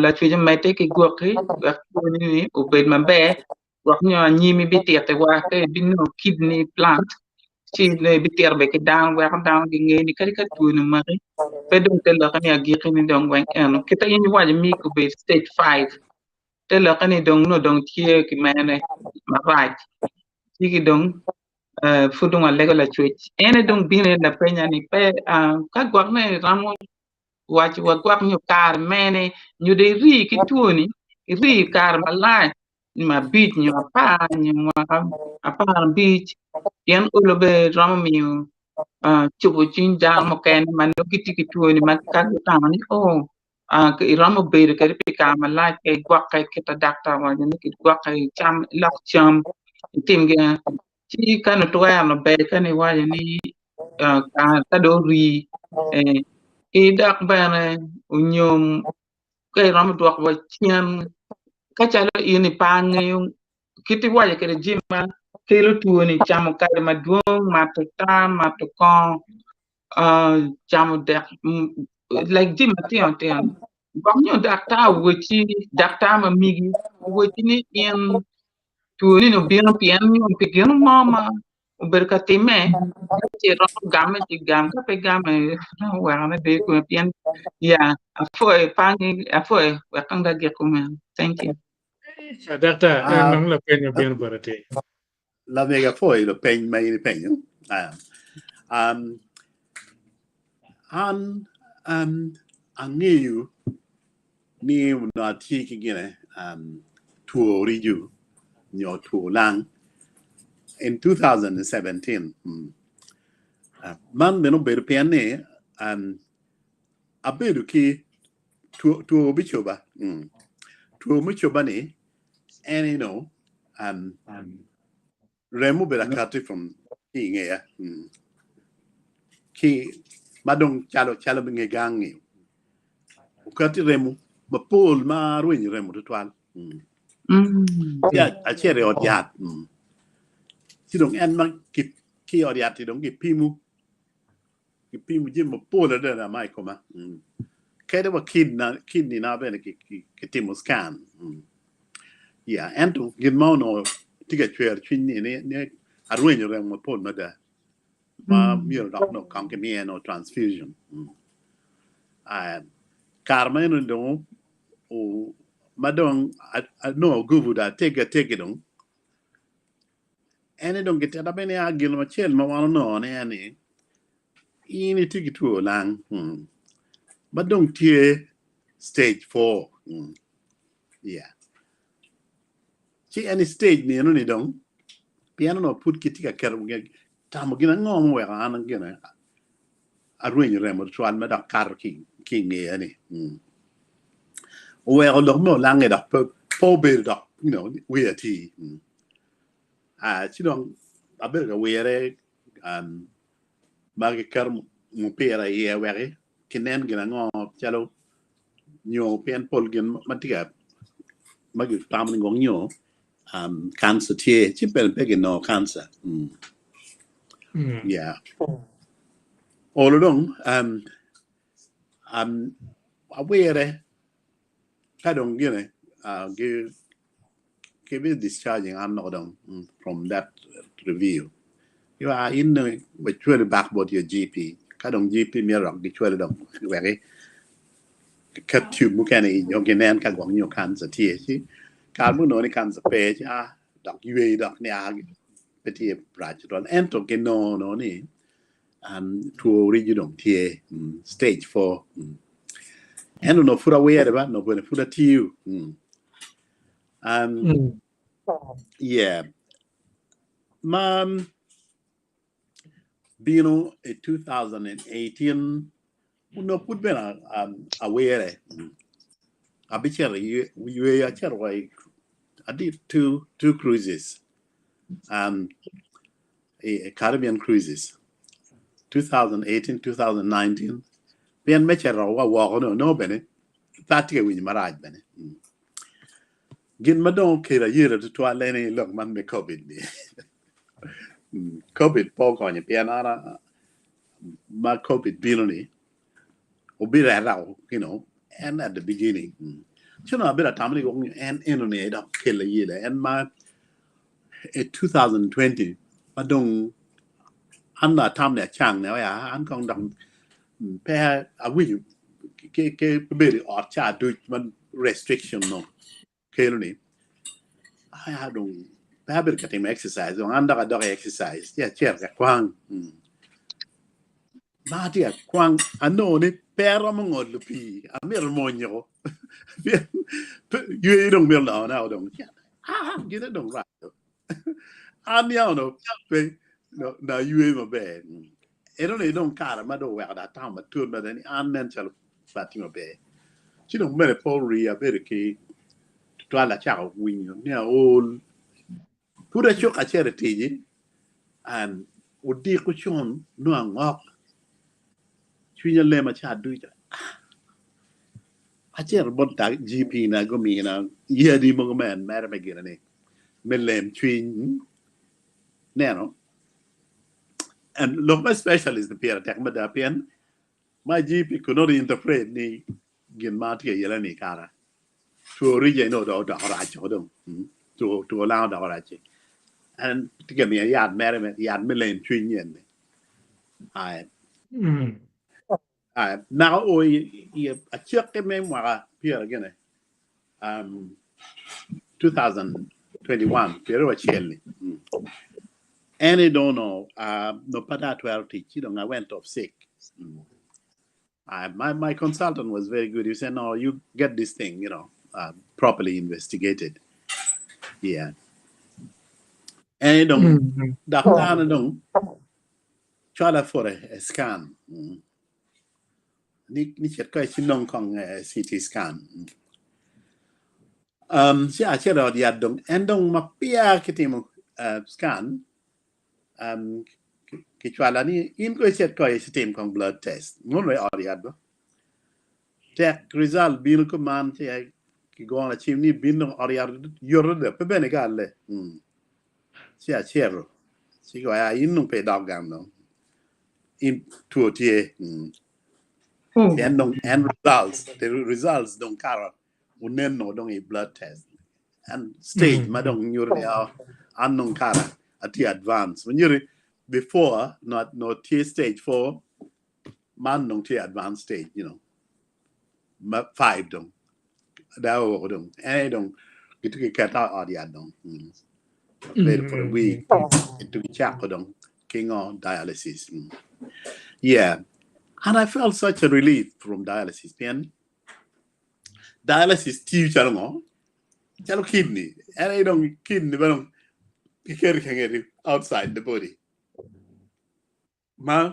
Lacwec omedde ki gwoki wek twoni obed maber wek nyo anyim ibititiwa ka ibinongo kidney plant. Ci nongo ibitito bene ki dano weko dano ginge ni kadi ka twoni omaki pe dong te lokke ni agikki ni dong weng eno kit ma in iwaco migi obedo stage five te lokke ni dong nongo dong tye ki mene marac ci ki dong pud dong walego lacwec en aye dong bino lapenya ni pe ka gwok ne romo waco wa gwok nyo kare mene nyo dong iri ki twoni iri kare malac nyo abic nyo apar nyo mwaka 15 pien olo bene romo miyo cubo cwiny dano mukene ma nongo gitye ki twoni ma ka gutamo ni oh iromo bedo kwede pi kare malac ka igwokke kit ma daktar owaco ni igwokke icam ilok cam itim gin ci ka nongo twero ber ka nongo iwaco ni ka dong ori ki dok bene onyom ka iromo dwoko wa cen ka calo in ipa ngeyo kit iwaco kwede jami ma kelo twoni camo kado madwong mato taa mato kongo camo dek like jami matino tino gwok nyo daktar owacci daktar ma megi owacci ni in twoni ni obino pien nyo pi gin mo ma obedo ka timme ka ce romo game ci gam ka pe game romo weko ne bedo kunu pien ya apwoyo pangi apwoyo wek kong dong agik kumeno thank you. Daktar, en dong lapeny obino boti atir. Lamego apwoyo lapeny ma in ipenyo. An angeyo ni onongo atye ki gine two orijo nyo two lang in 2017. Man bene obedo pien ni abedo ki two me coba. Two me coba-ni en eno remo obedo akati from ki i ngeya ki ma dong calo calo nge gang-ngi okati remo mapol ma arwenyo remo tutwal ci acito i ot yat ci dong en ma ki i ot yat-ti dong gipimo Gipimo jami mapol adada ma i koma. Kadi wa kidney-na bene kitimo scan. Yeah, ento gin ma onongo tye ka cwero cwiny ni ni arwenyo remo mapol mada ma myero dok onongo kong kimiya nongo transfusion. Kare ma eno dong ma dong anongo gubu dong ateggi ateggi dong En aye dong gitita bene ni gin acel ma wan onongo ni en ni in itye ki two lang ma dong tye stage four yeah ci en i stage ni eno ni dong pien onongo pud kitye ka keto tamo gin ango ma oweko an gine arwenyo remo tutwal ma dok kato ki i ngeya ni oweko lok me olange dok pe obedo dok you know wiya ti. Ci dong abedo ka wire ma giketo mupira iye wek kinen gin ango calo nyo pien pol gin ma tye ka ma gitamo ni gwok nyo kanca tye ci bene pe ginongo kanca yeah olo dong awire ka dong gine Ki be discharging an loko dong from that review you are in we cwali back bot your GP ka dong GP myero dok gicwali dong wek iket tube mukene i nyo ginen ka gwok nyo cancer tye ci kare mo nongo ni cancer pe ci a dok ywei dok ni a pe tye rac tutwal ento ginongo nongo ni two orijo dong tye stage 4 ento onongo pud awire ba onongo bene pud atiyo. Yeah. Ma bino i 2018 onongo pud bene awire. Abicito i yweyo acito wa i I did two cruises i Caribbean cruises 2018 2019 pien me cito wa woko ni onongo bene pe atye ka winyo marac bene. Gin ma dong okelo ayela tutwal en aye lok man me Covid ni. Covid pe okonyo pien an ma Covid bino ni obireta you know en at the beginning. Ci onongo abedo atamo ni gwok en eno ni aye dok okelo ayela en ma i 2020 ma dong. An dong atam ni acang ni oya an kong dok pe awinyo ki ki bedo i ot ca duc ma restriction no kelo ni aya dong pe abedo ka timo exercise dong an dok adok i exercise ci acito ka kwang. Ma atye ka kwang anongo ni pe aromo ngolo pii amito mwonyo pien yweyo dong mito lona o dong ah gine dong rac an niang onongo pe naywe maber eno ni dong kare ma dong oweko dong atamo matut mada ni an nen calo pe atye maber ci dong bene pe orii abedo ki tutwal acako winyo ni aol Pud acuk acito i tic-ci, and odiko con nongo angok, cwinya lema ca ducu. Acito bot GP na gumina yadi mogo me mere me gine ni me lem cwiny neno and lok me specialist ni pire tek mada pien my GP could not interpret ni gin ma atye ka yele ni kara two rica ni dong odoko rac o dong two two olango odoko rac-ci en tye ka miya yat mere me yat me lem cwiny eni ai ai naka o i acakki me mwaka pyera gine um, 2021 pyeraryo acel-li en aye dong onongo uh, nongo pe dong atwero tic ci dong I went off sick. I, my, my consultant was very good. He said, no, you get this thing, you know, uh, properly investigated. Yeah. En dong, mm-hmm. daktarna dong, cwala for a, a scan. Mm. Ni, ni cit ko ci nong kong uh, CT scan. Mm. Um, ci acito ot yat dong, en dong ma peya kitimo uh, scan, Um, kicwala ni in ko icit ko icitim kong blood test. Ngono i ot yat ba. Tek result bino kuman ci kigona cim ni bino ot yat yoto de pe bene galle. Mm. Ci acito. Ci go ya in nung pe idok gang dong. In two tye. Mm. En dong en results, the results dong kara oneno dong i blood test and stage ma dong nyuto ni oh, an dong kara atye advance ma nyuto before not no tye stage 4 man dong tye advanced stage you know ma 5 dong da woko dong en aye dong gitye ki keta i ot yat dong mm. Abedo for a week to gicako dong ki ngo dialysis mm. yeah and I felt such a relief from dialysis pien Dialysis tiyo calo ngo? Calo kidney. En aye dong kidney ma dong kiketo i kangeti outside the body. Ma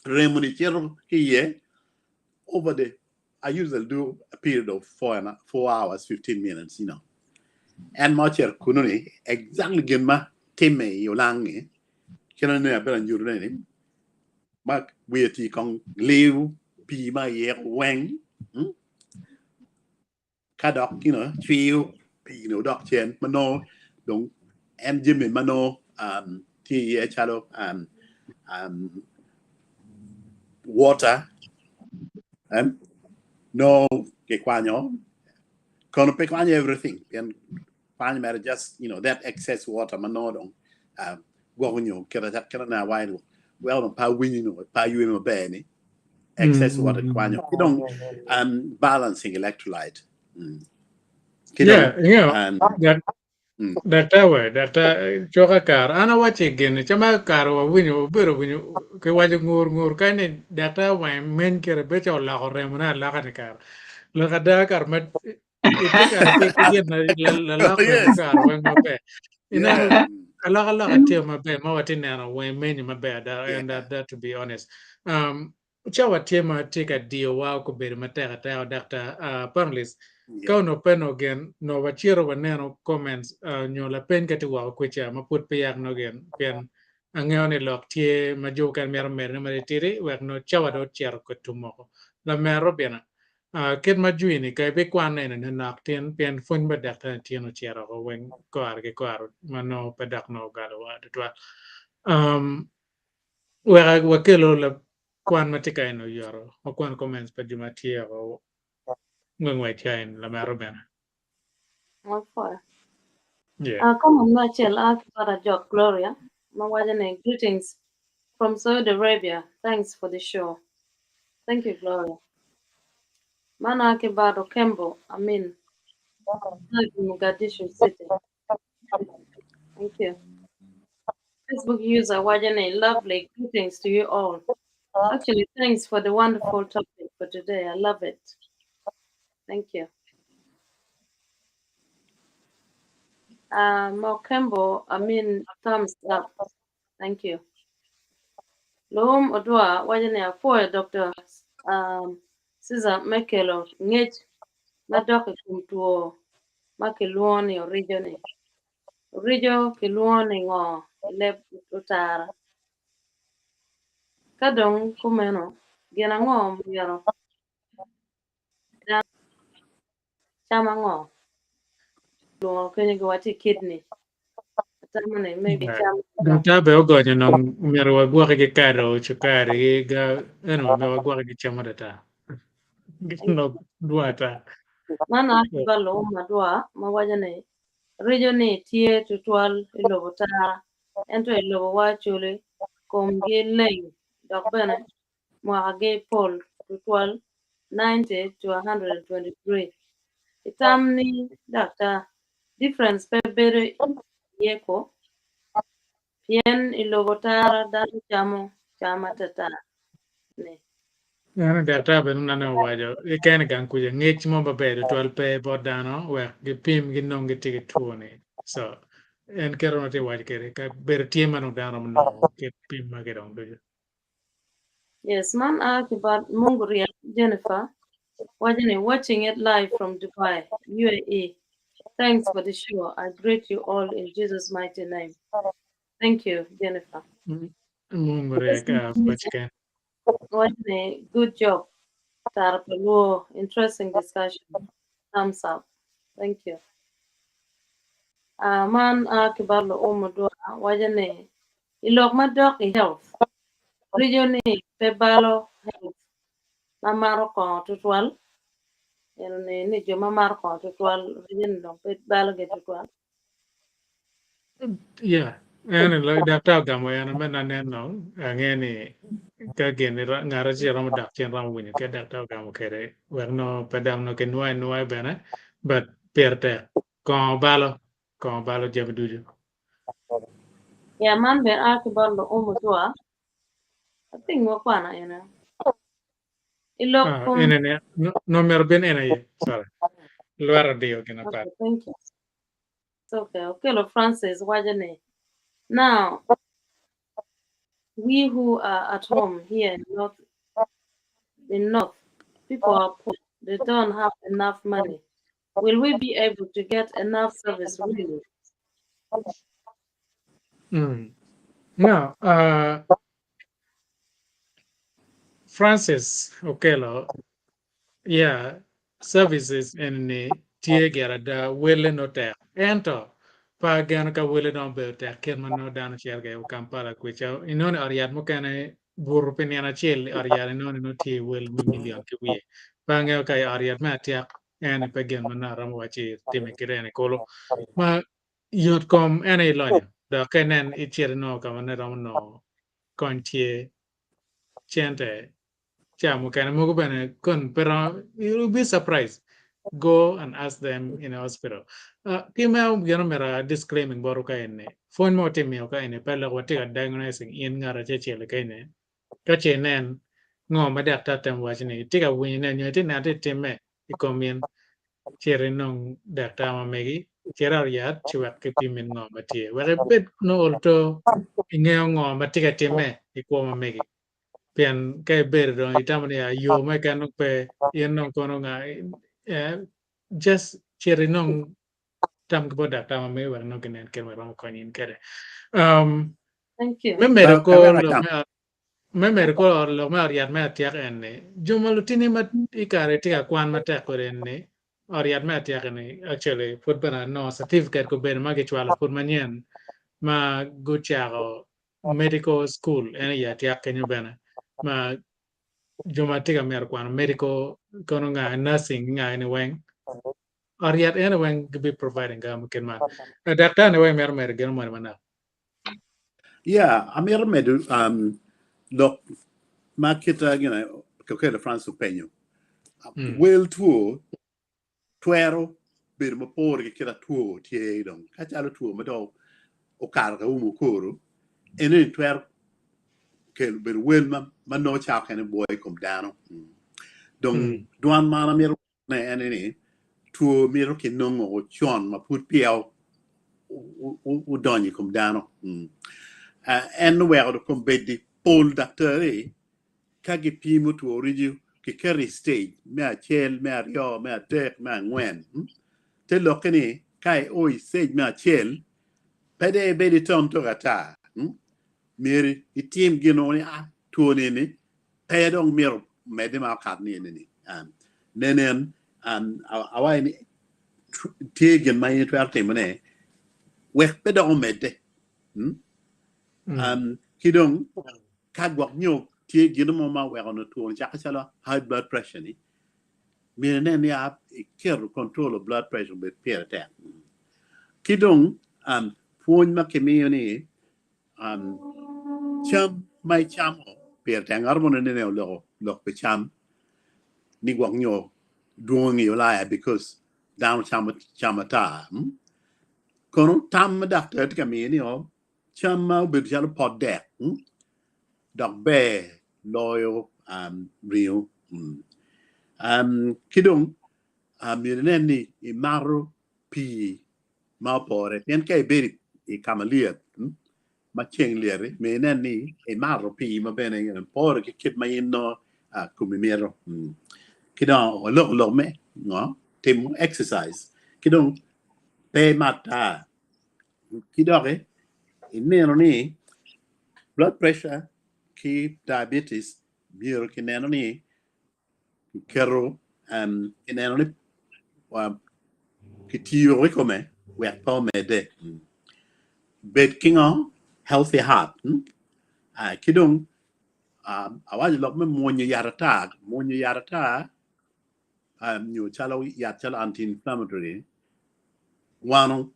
remo ni cito ki iye over the I usually do a period of 4 hours 15 minutes you know. En ma ocito kunu ni exactly gin ma timme i olang-ngi kit ma nene abedo anyuto ni ma wiye tye kong liu pii ma iye weng ka dok you know cwiyo pii ni odok cen ma nongo dong en jami ma nongo tye iye calo water nongo kikwanyo kono pe kwanyo everything pien kwanyo mere just you know that excess water ma nongo dong gwoko nyo kite kite na awaco ni weko dong pe awinyo nyo pe aywe maber ni excess water kwanyo ki dong um, balancing electrolyte mm. ki dong Yeah, yeah. um, That mm. daktar we, daktar coka kar. An awaco gin ca ma kare wawinyo wabedo winyo ki waco ngur ngur ka ni daktar wange meny kire bedo ca oloko remone aloka ni kare. Lok ada kare ma Itye kare tye ki gin lalok remo yes kare weng maber. Ineno yeah alokaloka tye maber ma watye neno weng menyo maber ada and yeah that, that to be honest. Um, cawa tye ma tye ka diyowa obedo matek ateka daktar uh, panelist yeah ka onongo pe nongo gin nongo wacito waneno comments uh, nyo lapeny ka tye woko kwica ma pud pe yak nongo gin pien angeyo ni lok tye ma jo mukene mito medone matitidi wek nongo cawa dong ocito ka tum woko. Lamera Robina, Kit ma jwi-ni ka ibikwanne eni nok tin pien pwony pa daktari tin ocito oko weng kore ki kore ma nongo pe dok nongo ogalowa tutwal. Wek wakelu lakwan ma tye ka eni oyoto wakwan comments pa jo ma tye oko ngwec ka eni lamero bene. Wapwoyo. Yeah. Comment me acel a ki bot Ajok Gloria ma waco ni greetings. From Saudi Arabia, thanks for the show. Thank you, Gloria. Mana Kibado Kembo, Amin. Live in Mogadishu City. Thank you. Facebook user Wajane, lovely greetings to you all. Actually, thanks for the wonderful topic for today. I love it. Thank you. Mokembo, Amin, thumbs up. Thank you. Lum Odwa wajane apwoyo Dr. Caesar Mekelo ngec madok i kom two ma kilwongo ni orijo ni. Orijo kilwongo ni ngo i leb otara? Ka dong kumeno, gin ango myero dano cam ango? Lwongo kenyo giwaco i kidney. Atamo ni maybe cam Daktar be ogonyo nong myero wagwoki ki kado cukari ki ga anyway myero wagwoki ki cam adada. Nok dwa ata. Man a ki ba luum adwa ma waco ni rijo ni tye tutwal i lobo tara ento i lobo wa Acholi komgi leng dok bene mwakagi pol tutwal 90 to 123. Itam ni daktar difference pe bedo iye ko pien i lobo tara dano camo cam atata ni. En daktar bene nongo owaco keken i gang kuca ngec mo maber tutwal pe bot dano wek gipim ginong gitye ki two ni. So en kit ma tye waco kwede ka bedo tye ma dong dano romo nongo kit pim magi dong ducu. Yes, man a ki bot Mungu Riek Jennifer waco ni watching it live from Dubai, UAE. Thanks for the show. I greet you all in Jesus' mighty name. Thank you, Jennifer. Mungu Riek pwoc keken. Waco ni good job. Tara pa Luo, interesting discussion. Thumbs up. Thank you. Uh, man a ki bot Luum Odwa waco ni i lok madok i health, rijo ni pe balo health ma mato kongo tutwal. Eno ni, ni jo ma mato kongo tutwal, rijo ni dong pe balogi tutwal. Yeah, en daktar ogamo en me naneno ange ni ka gin ngat acel romo dok cen romo winyo kit daktar ogamo kwede wek nongo pe dok nongo kinwoyo anwoya bene but pire tek kongo balo kongo balo jami ducu. Yeah, man bene a ki bot Luum Odwa. I think wakwano ene. I lok Ah, kom ene ni no no myero bin en aye sorry lwero odiyo gin apat. Okay, thank you. It's okay. Okello Francis waco ni now we who are at home here in North in North, people are poor. They don't have enough money. Will we be able to get enough service really? No, Francis Okello, yeah, services eni tye gire ada wele nongo tek ento pe ageno ka wele dong obedo tek kit ma nongo dano cito kwede i Kampala kwica inongo ni ot yat mukene buto pi nino acel i ot yat inongo ni nongo tye wel me million ki wiye pe angeyo ka i ot yat me atyak eni pe gin ma nongo aromo wacci time kite eni kulu ma yot kom en aye ilonyo dok ka inen icito inongo ka ma nongo iromo nongo kony tye cente ca mukene mogo bene kon pe romo you will be surprised go and ask them in a hospital ki me gin omyero disclaiming botwu ka eni pwony ma watye miyo ka eni pe lok watye ka diagnosing in ngat acel acel ka eni ka ce inen ngo ma daktar temo waco ni itye ka winyo ne nyo itye neno tye timme i kom in cit inong daktar ma megi cit i ot yat ci wek kipimin ngo ma tye wek ibed nongo olto ingeyo ngo ma tye ka timme i kwo ma megi pien ka ibedo dong itamo ni yo mo keken dong pe in dong kono nga just cit inong tam ki bot daktar ma megi wek nongo ginen kit ma romo konyi in kwede. Thank you. Me medo kor lok me me medo kor lok me ot yat me atyek en ni jo ma lutini ma i kare tye ka kwan matek kwede ni ot yat me atyek ni actually pud bene anongo certificate gubedo ma gicwalo pud manyen ma gucako medical school en i atyak kenyo bene ma jo ma tye ka mito kwano medical kono nga nursing nga ni weng ot yat ene weng gibi providing ga kit man. Daktar ni weng mito medo gino moni manok. Yeah, amito medo. Lok ma kita gine Okello Francis openyo, wel two twero bedo mapore ki kita two tye dong ka calo two ma dong okato ka umo koro enoni twero kelo bedo wel ma nongo cawa kene bwoyo i kom dano. Dong dwan man amito ne en ni two mito ki nongo con ma pud peya odonyo i kom dano. En oweko kombeddi pol daktari ka gipimo two rijo kiketo i stage me acel, me aryo, me adek, me angwen. Te lokke ni ka io i stage me acel pe dong ibed iton tok ata. Myero itim gin mo ni ah two ni-ni pe dong myero omedde ma okato ni eni-ni. Nenen awaco ni tye gin ma in itwero timone wek pe dok omedde. Ki dong ka gwok nyo tye gin mo ma oweko nongo two-ni cakke calo high blood pressure ni, myero inen ni iketo control of blood pressure obed pire tek. Ki dong pwony ma kimiyo ni cam ma icamo pire tek. Ngat mo nene oloko lok pi cam ni gwok nyo dwongo ngiyo Ulaya because dano camo cam ata. Kono tam ma daktar tye ka miyo ni o cam ma obedo calo pot dek dok ber loyo ringo. Ki dong myero inen ni imato pii ma opore pien ka ibedo i ka ma lyet ma ceng lyet-ti myero inen ni imato pii ma bene pore ki kit ma in nongo komi mito. Ki dong waloko lok me ngo timo exercise ki dong pe imat taa ki doki ineno ni blood pressure ki diabetes myero kineno ni kiketo kineno ni kitiyo i kome wek pe omedde. Bed ki ngo healthy heart ki dong awaco lok me mwonyo yat ata, mwonyo yat ata nyo calo yat calo anti inflammatory wano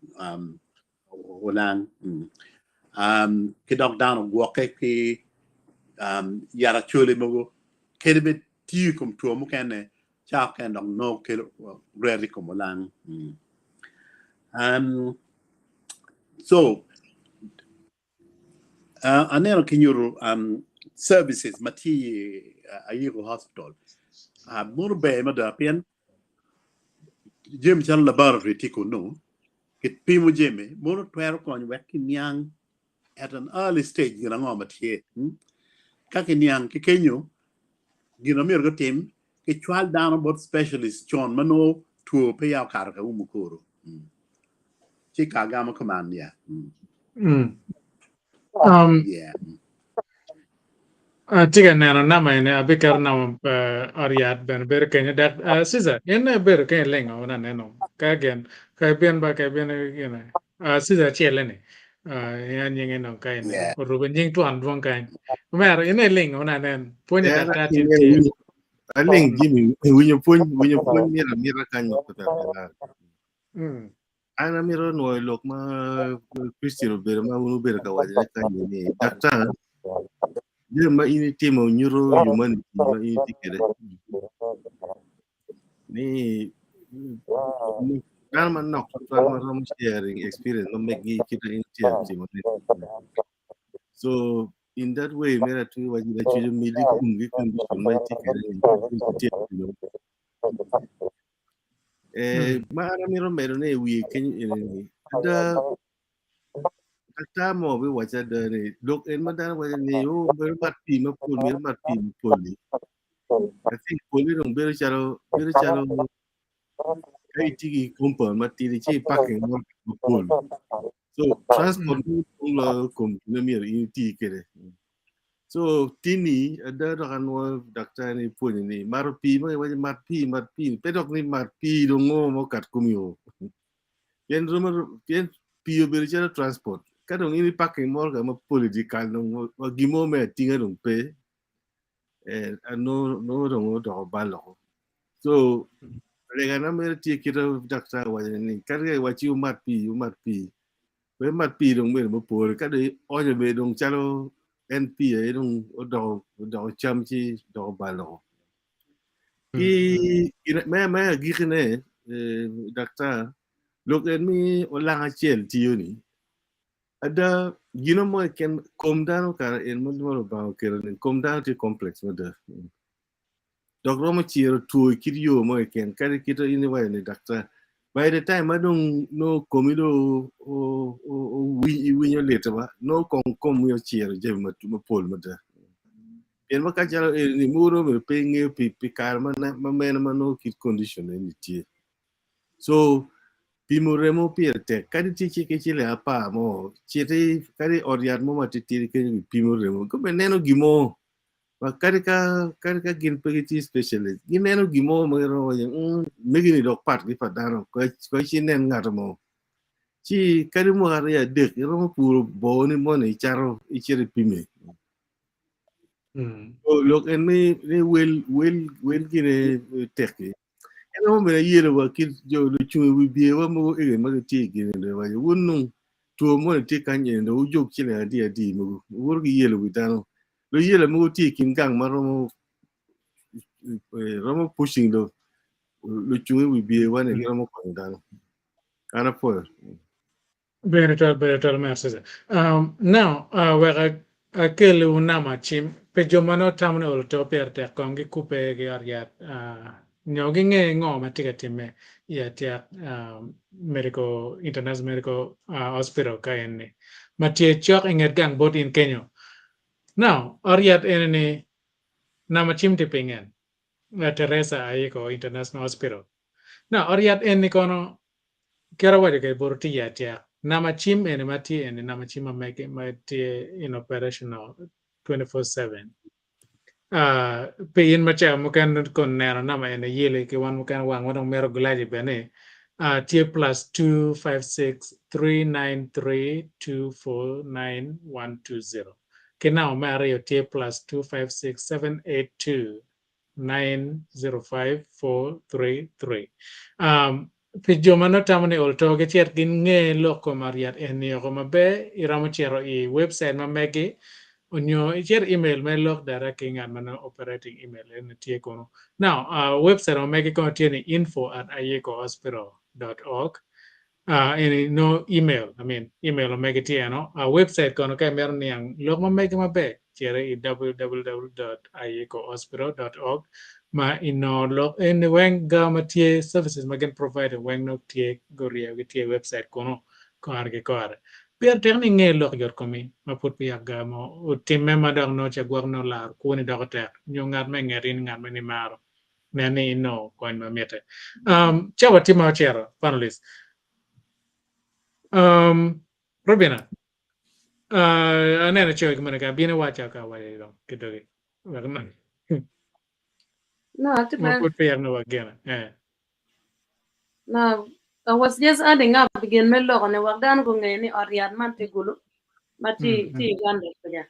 olang ki dok dano ogwokke ki yat acholi mogo kadi bed tiyo i kom two mukene ca mukene dok nongo kelo ret i kom olang. So aneno kinyuto services ma tye i Ayiko Hospital mono ber mada pien jami calo laboratory tye kunu kipimo jami mono twero konyo wek kiniang at an early stage gin ango ma tye. Ka kiniang ki kenyo gin ma myero gutim kicwal dano bot specialist con ma nongo two pe ya okato ka umo koro. Ci ka gamo kuman ya. Yeah. Atye ka neno namba eni, abiketo namba pa ot yat bene bedo kenyo. Dok Caesar, in ibedo kenyo ilingo wun aneno ka gin ka ibin ba ka ibin gine. Caesar acel ni en nyinge nong ka eni oruko nying twon dwong kany. Omera in ilingo wun anen pwonyo daktar tin tye. Aling Jimmy winyo pwony winyo pwony mira mira kany ma An amito nwoyo lok ma Christian obedo ma wun wubedo ka wacone kany ni daktar jami ma in itimo nyuto humanity ma in itye kwede ni dano manok tutwal ma romo sharing experience ma meggi kit ma in itye ka timone. So in that way mere atye waci lacwec omedi kom ki condition ma itye kwede ni itye ka timo. Eh, ma an amito medo ne i wiye kenyo eni ni ada daktar mo biwaco ada ni lok en ma dano waco ni o myero imat pii mapol myero imat pii mapol-li I think pole dong bedo calo bedo calo ka itye ki compound matidi ci ipaking mo mapol so transport dong loyo kom gin ma myero in iti kwede. So tini ada dok anwoyo daktar ni pwonyo ni mato pii ma giwaco mat pii mat pii pe dok ni mat pii dong ngo ma okat komi o pien romo pien pii obedo calo transport ka dong in i parking moro ka mapol i dye kal dong wa gin mo me atinga dong pe eh, nongo nongo dong odoko bal oko so legana mere tye kite daktar owaco ni kadi ka iwaci wumat pii wumat pii Wek mat pii dong bedo mapol ka dong ionyo bene dong calo En pii aye dong odoko odoko cam ci doko balo. Ki gin me me agikine eh, daktar lok en ni olang acel tiyo ni ada gino mo keken kom dano kara en ma Lubanga okelo ni kom dano tye complex mada. Dok romo ciro two i kit yo mo keken kadi kit in iwaco ni daktar by the time ma dong nongo komi dong iwinyo litte ba nongo kong komi ociro jami mapol mada. Pien ma ka calo eni mogo dong myero pe ingeyo pi kare ma mene ma nongo kit condition eni tye. So pimo remo pire tek kadi tye ki ciling apar mo citi kadi i ot yat mo matitidi kenyo gipimo remo gibene neno gin mo ma kadi ka kadi ka gin pe gitye specialist gineno gin mo ma giromo waco ni mm, megi-ni dok pat ki pa dano kono ci inen ngat mo ci kadi mwaka aryo adek iromo puro boni moni icato icito ipime. So, lok en ni, ni wel wel wel gine tek-ki en romo bene yelo wa ki jo lucung i wi byewa mogo ege ma gitye i gine dong waco wun nung two moni tye kany eni dong wujog ciling adi adi mogo wuwoto ki yelo wi dano luyela mogo tye i kin gang ma romo romo pushing lo lucung i wi byewa ni giromo konyo dano an apwoyo. Ber twal, ber twal me asasa. Now, wek akelliwu nama cim pi jo ma nongo tamo ni olo to pire tek kong gikubbe ki ot yat nyo ginge ngo ma tye ka timme i Atiak Medical International Medical Hospital ka eni ma tye cok i nget gang bot in kenyo. Now, ot yat eni ni nama cim tye piny en, Teresa Ayiko International Hospital. Now, ot yat eni kono Kit awaco kwede bot tye iye atyek, nama cim eni ma tye eni nama cim ma mege ma tye in operational 24/7 pi in ma caa mukene kun neno nama eni yeli ki wan mukene wangwa dong mito gulaci bene tye +256393249 120 ki nama me aryo tye +256782 905433. Um, pi jo ma nongo tamo ni ol to gicit ginge lok kom aryat eni oko maber, iromo cito i website ma megi onyo icit email me lok direct ki ngat ma nongo operating email eni tye kunu. Now, uh, website ma megi kono tye ni info at ayekohospital.org. Uh, eni no email, I mean, email ma megi tye eno. Uh, website kono ka imito niang lok ma megi maber, cit i www.ayekohospital.org ma inongo lok eni weng ga ma tye services ma gin provide weng nongo tye guryeyo gitye i website kunu kore ki kore. Pire tek ni inge lok yot komi ma pud peya ga mo otimme ma dok nongo ca gwok nongo laro kwoni doko tek nyo ngat ma inget in ngat ma in imaro nen ni inongo kony ma mitte. Um, cawa tye ma ocito, panelist. Um, Robina, uh, aneno coyo ki mene ka bino iwaca ka awaco dong ki dogi. Wek ma No, ati ma ben. pud peya nongo wageno. Eh. No, I was just adding up gin me loko ne wek dano gunge ni ot yat man tye gulu ma tye tye Uganda kuja.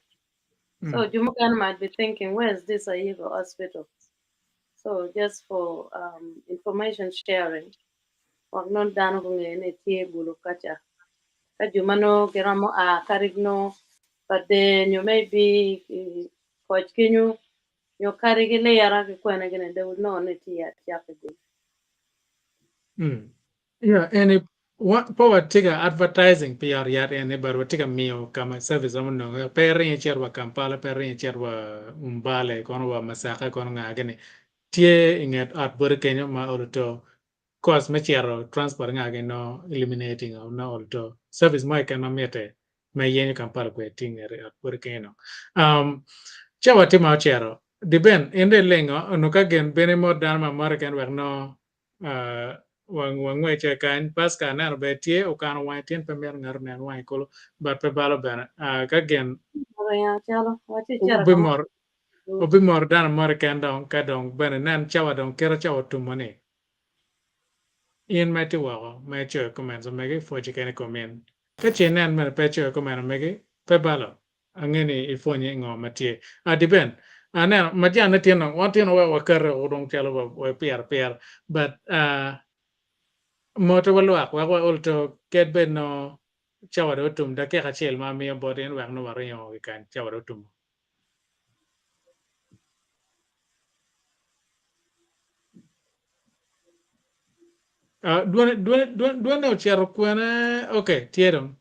So jo mukene might be thinking, where is this Ayiko hospital? So just for um, information sharing, wek nongo dano gunge ni tye gulu kaca. Ka jo ma nongo giromo a kadi nongo pa der nyo maybe koc kenyo nyo kadi gilira ki kwene gini they would know ni tye Atiak i gulu. Mm. Yeah, eni wa, pe watye ka advertising pi ot yat eni but watye ka miyo ka ma service romo nonge. Pe iringo icit wa Kampala, pe iringo icit wa Mbale, kono wa Masaka, kono nga gini. Tye i nget ot boti kenyo ma olo to cost me cito transport nga gini nongo eliminating o nongo olo to service mo keken ma mitte ma iyenyo Kampala kwede tye i nget ot boti kenyo no. Um, cawa tye ma ocito. Diben, in dong ilingo onongo ka gin bene imot dano ma amota keken wek nongo wangwece kany Pascal aneno bene tye okano wange tin pe mito ngat onen wange kulu but pe balo bene ka gin obimoro dano moro keken dong ka dong bene nen cawa dong kite cawa otumo ni in ma itye woko ma icoyo comments omegi pwoci kene i kom in ka ce inen bene pe icoyo comment omegi pe balo Ange ni ipwonye ngo ma tye. Adi ben, aneno majan ne tyen dong, wan tyen wek wakete woko dong calo wa pyera pyera, but mote wa lwak wek wa ol to ked bed no. Cawa dong otum, dakika acel ma amiyo bot in wek nongo waringo ki kany, cawa dong otumo. Uh, dwone, dwone, dwone, dwone ocito kwene. Ok, tye dong.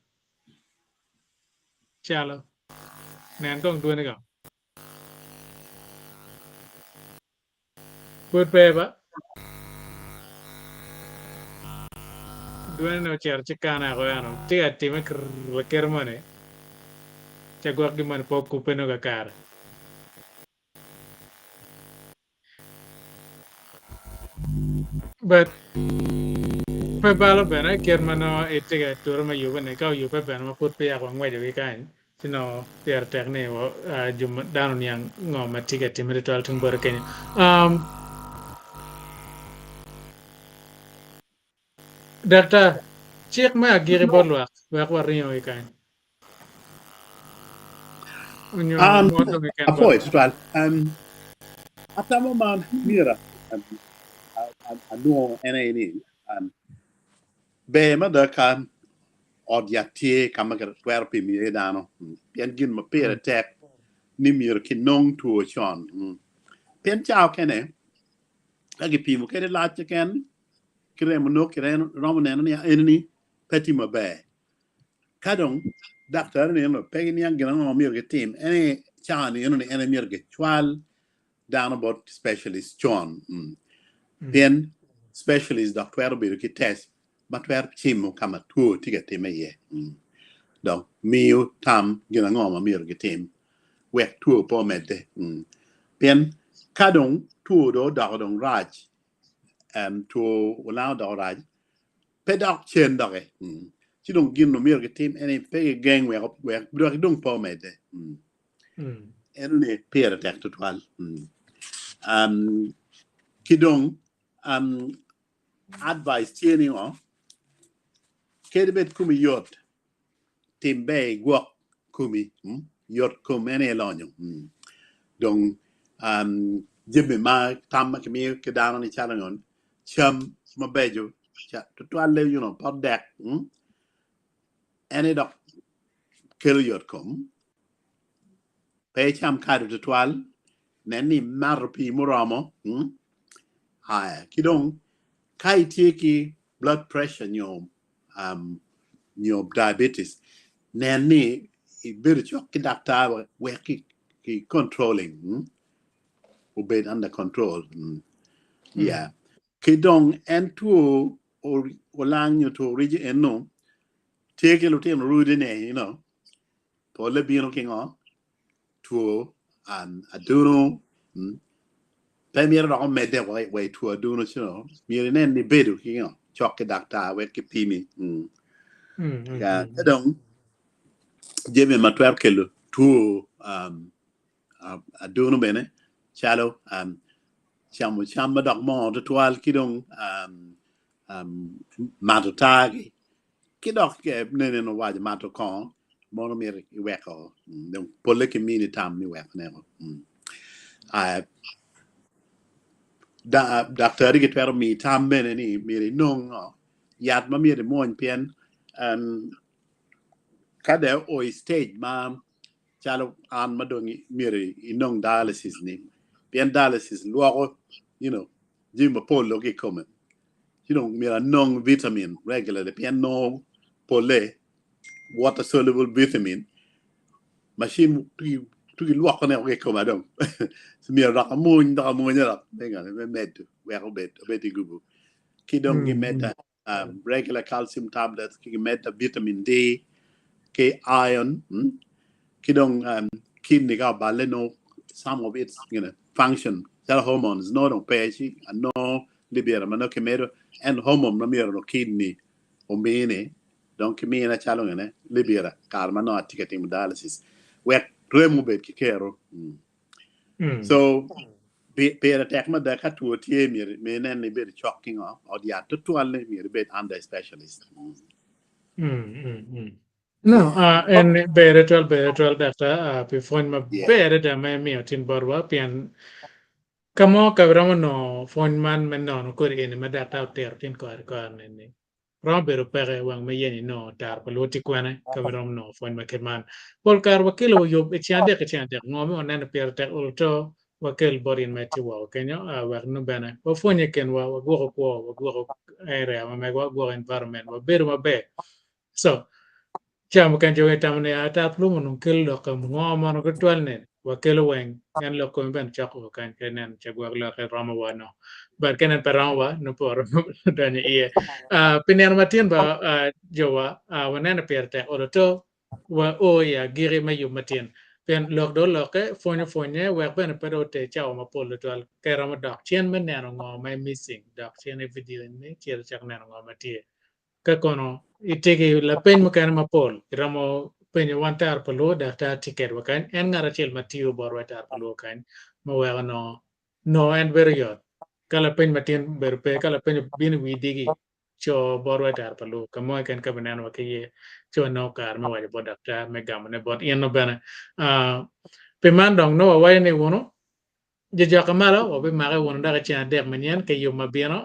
Calo. Nen kong dwone kong. Pud pe ba? Dwone ocito ci kane oko eno. Tye ka time krrr lakite moni. Ca gwok gin moni pe okubbe nongo kakare. But pe balo bene kit ma nongo itye ka tute me yubbe ni ka oyubbe bene ma pud peya wangweco ki kany ci nongo pire tek ni jo ma dano oniang ngo ma tye ka timme tutwal tung bote kenyo. Um, Daktar, cik me agiki bot lwak wek waringo ki kany. Onyo mot dong keken bot Apwoyo tutwal. Atamo ma myero anwo en aye ni ber mada ka ot yat tye ka ma kitwero pimo iye dano pien gin ma pire tek ni myero kinong two con pien ca okene ka kipimo kede lac keken ki remo nongo kiromo neno ni enini pe tye maber. Ka dong daktari ni eno pe giniang gin ango ma myero gitim, en aye cawa ni eno ni en aye myero gicwal dano bot specialist con. Pien specialist dok twero bedo ki test ma twero cimo ka ma two tye ka timme iye. Dok miyo tam gin ango ma myero gitim wek two pe omedde. Pien ka dong two dong odoko dong rac, two olango odoko rac, pe dok cen doki. Ci dong gin ma myero gitim en ni pe gigeng wek wek doki dong pe omedde. Eno ni pire tek tutwal. Ki dong advice tye ni ngo kadi bed komi yot tim ber igwok komi, yot kom en aye lonyo. Dong jami ma tam ma kimiyo ki dano ni calo ngo cam mabeco tutwalle you know pot dek en aye dok kelo yot kom pe icam kado tutwal nen ni imato pii muromo aya ki dong ka itye ki blood pressure nyo nyo diabetes nen ni ibedo cok ki daktar wek ki controlling obed under control yeah ki dong en two olang nyo two orijo eno tye ki lutino rudi ne you know pole bino ki ngo two aduno pe myero dok omedde wa i two aduno ci no myero inen ni ibedo ki ngo cok ki daktar wek kipimi ka dong jami ma twero kelo two aduno bene calo camo cam ma dok moo tutwal ki dong mato taa-gi ki dok nene en owaco mato kongo mono myero iweko dong polle ki mini tam ni wekone daktari gitwero miyi tam bene ni myero inong yat ma myero imwony pien ka dong o i stage ma calo an ma dong myero inong dialysis ni pien dialysis lwoko you know jami mapol dong ki i kome ci dong myero anong vitamin regularly pien nongo pole water soluble vitamin machine tugi lwoko ne ki i koma dong ci myero dok amwony dok amwonya dok me medo wek obed obed i gubu ki dong gimedda regular calcium tablets ki gimedda vitamin D ki iron ki dong kidney ka oballe nongo some of its you know, function calo hormones nongo dong pe ci anongo libira ma nongo kimedo en hormone ma myero nongo kidney omini dong kimina calo ngene libira kare ma nongo atye ka timo dialysis wek remo obed ki kero. So pire tek mada ka two tye myero inen ni ibedo cok ki ngo ot yat tutwalle myero ibed under specialist. No, en ber tutwal ber tutwal daktar pi pwony maber adada ma imiyo tin botwa pien ka mo ka iromo nongo pwony man me nono kodi eni ma daktar otito tin kore kore ni. Romo bedo peke wang me yenyo inongo tara pa luoti kwene ka iromo nongo pwony ma kit man. Pol kare wakelo yub i ceng adek ki ceng adek. Ngo ma waneno pire tek olo to wakel bot in ma itye woko kenyo wek nongo bene wapwonye kenwa, wagwoko kwo, wagwoko area ma megwa, wagwoko environment, wabedo maber. So, Ca mukene jo gitamo ni ata plum onongo kelo lok ka ngo mono tutwal ni wakelo weng en lok komi bene cok o kany ka inen ca gwok lokke romo wa no but ka inen pe romo wa nongo pe waromo donyo iye. Ah, pi nino matin ba ah, jowa ah, waneno pire tek olo to wa o i agiki me yub matin pien lok dong olokke pwony opwonye wek bene pe dong oter cawa mapol tutwal ka iromo dok cen me neno ngo ma i missing dok cen i video ni cit icak neno ngo ma tye. Ka kono itye ki lapeny mukene mapol, iromo penyo wan Tara pa Luo, Daktar tye kedwa kany. En ngat acel ma tiyo botwa i Tara pa Luo kany ma weko nongo nongo en bedo yot. Ka lapeny matin bedo pe, ka lapeny obino i wi digi, co botwa i Tara pa Luo ka mo keken ka binenowa ki iye, ci wanongo kare me waco bot daktar me gamone bot in nongo bene. Pi man dong nongo wawaco ni wunu Jojok malo wabimake wunu dok i ceng adek manyen ki yub ma bino.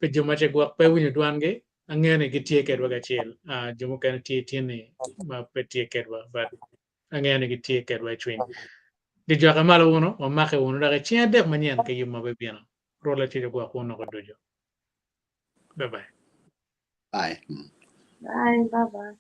Pi jo ma ce gwok pe winyo dwangi, angeyo ni gitye kedwa kacel. Jo mukene tye i tin-ni ma pe tye kedwa, but angeyo ni gitye kedwa i cwiny. Jojok malo wunu, wamake wunu dok i ceng adek manyen ki yub ma bibino. Rwot Lacwec ogwok wun woko ducu. Bye bye. Bye. Bye, bye bye.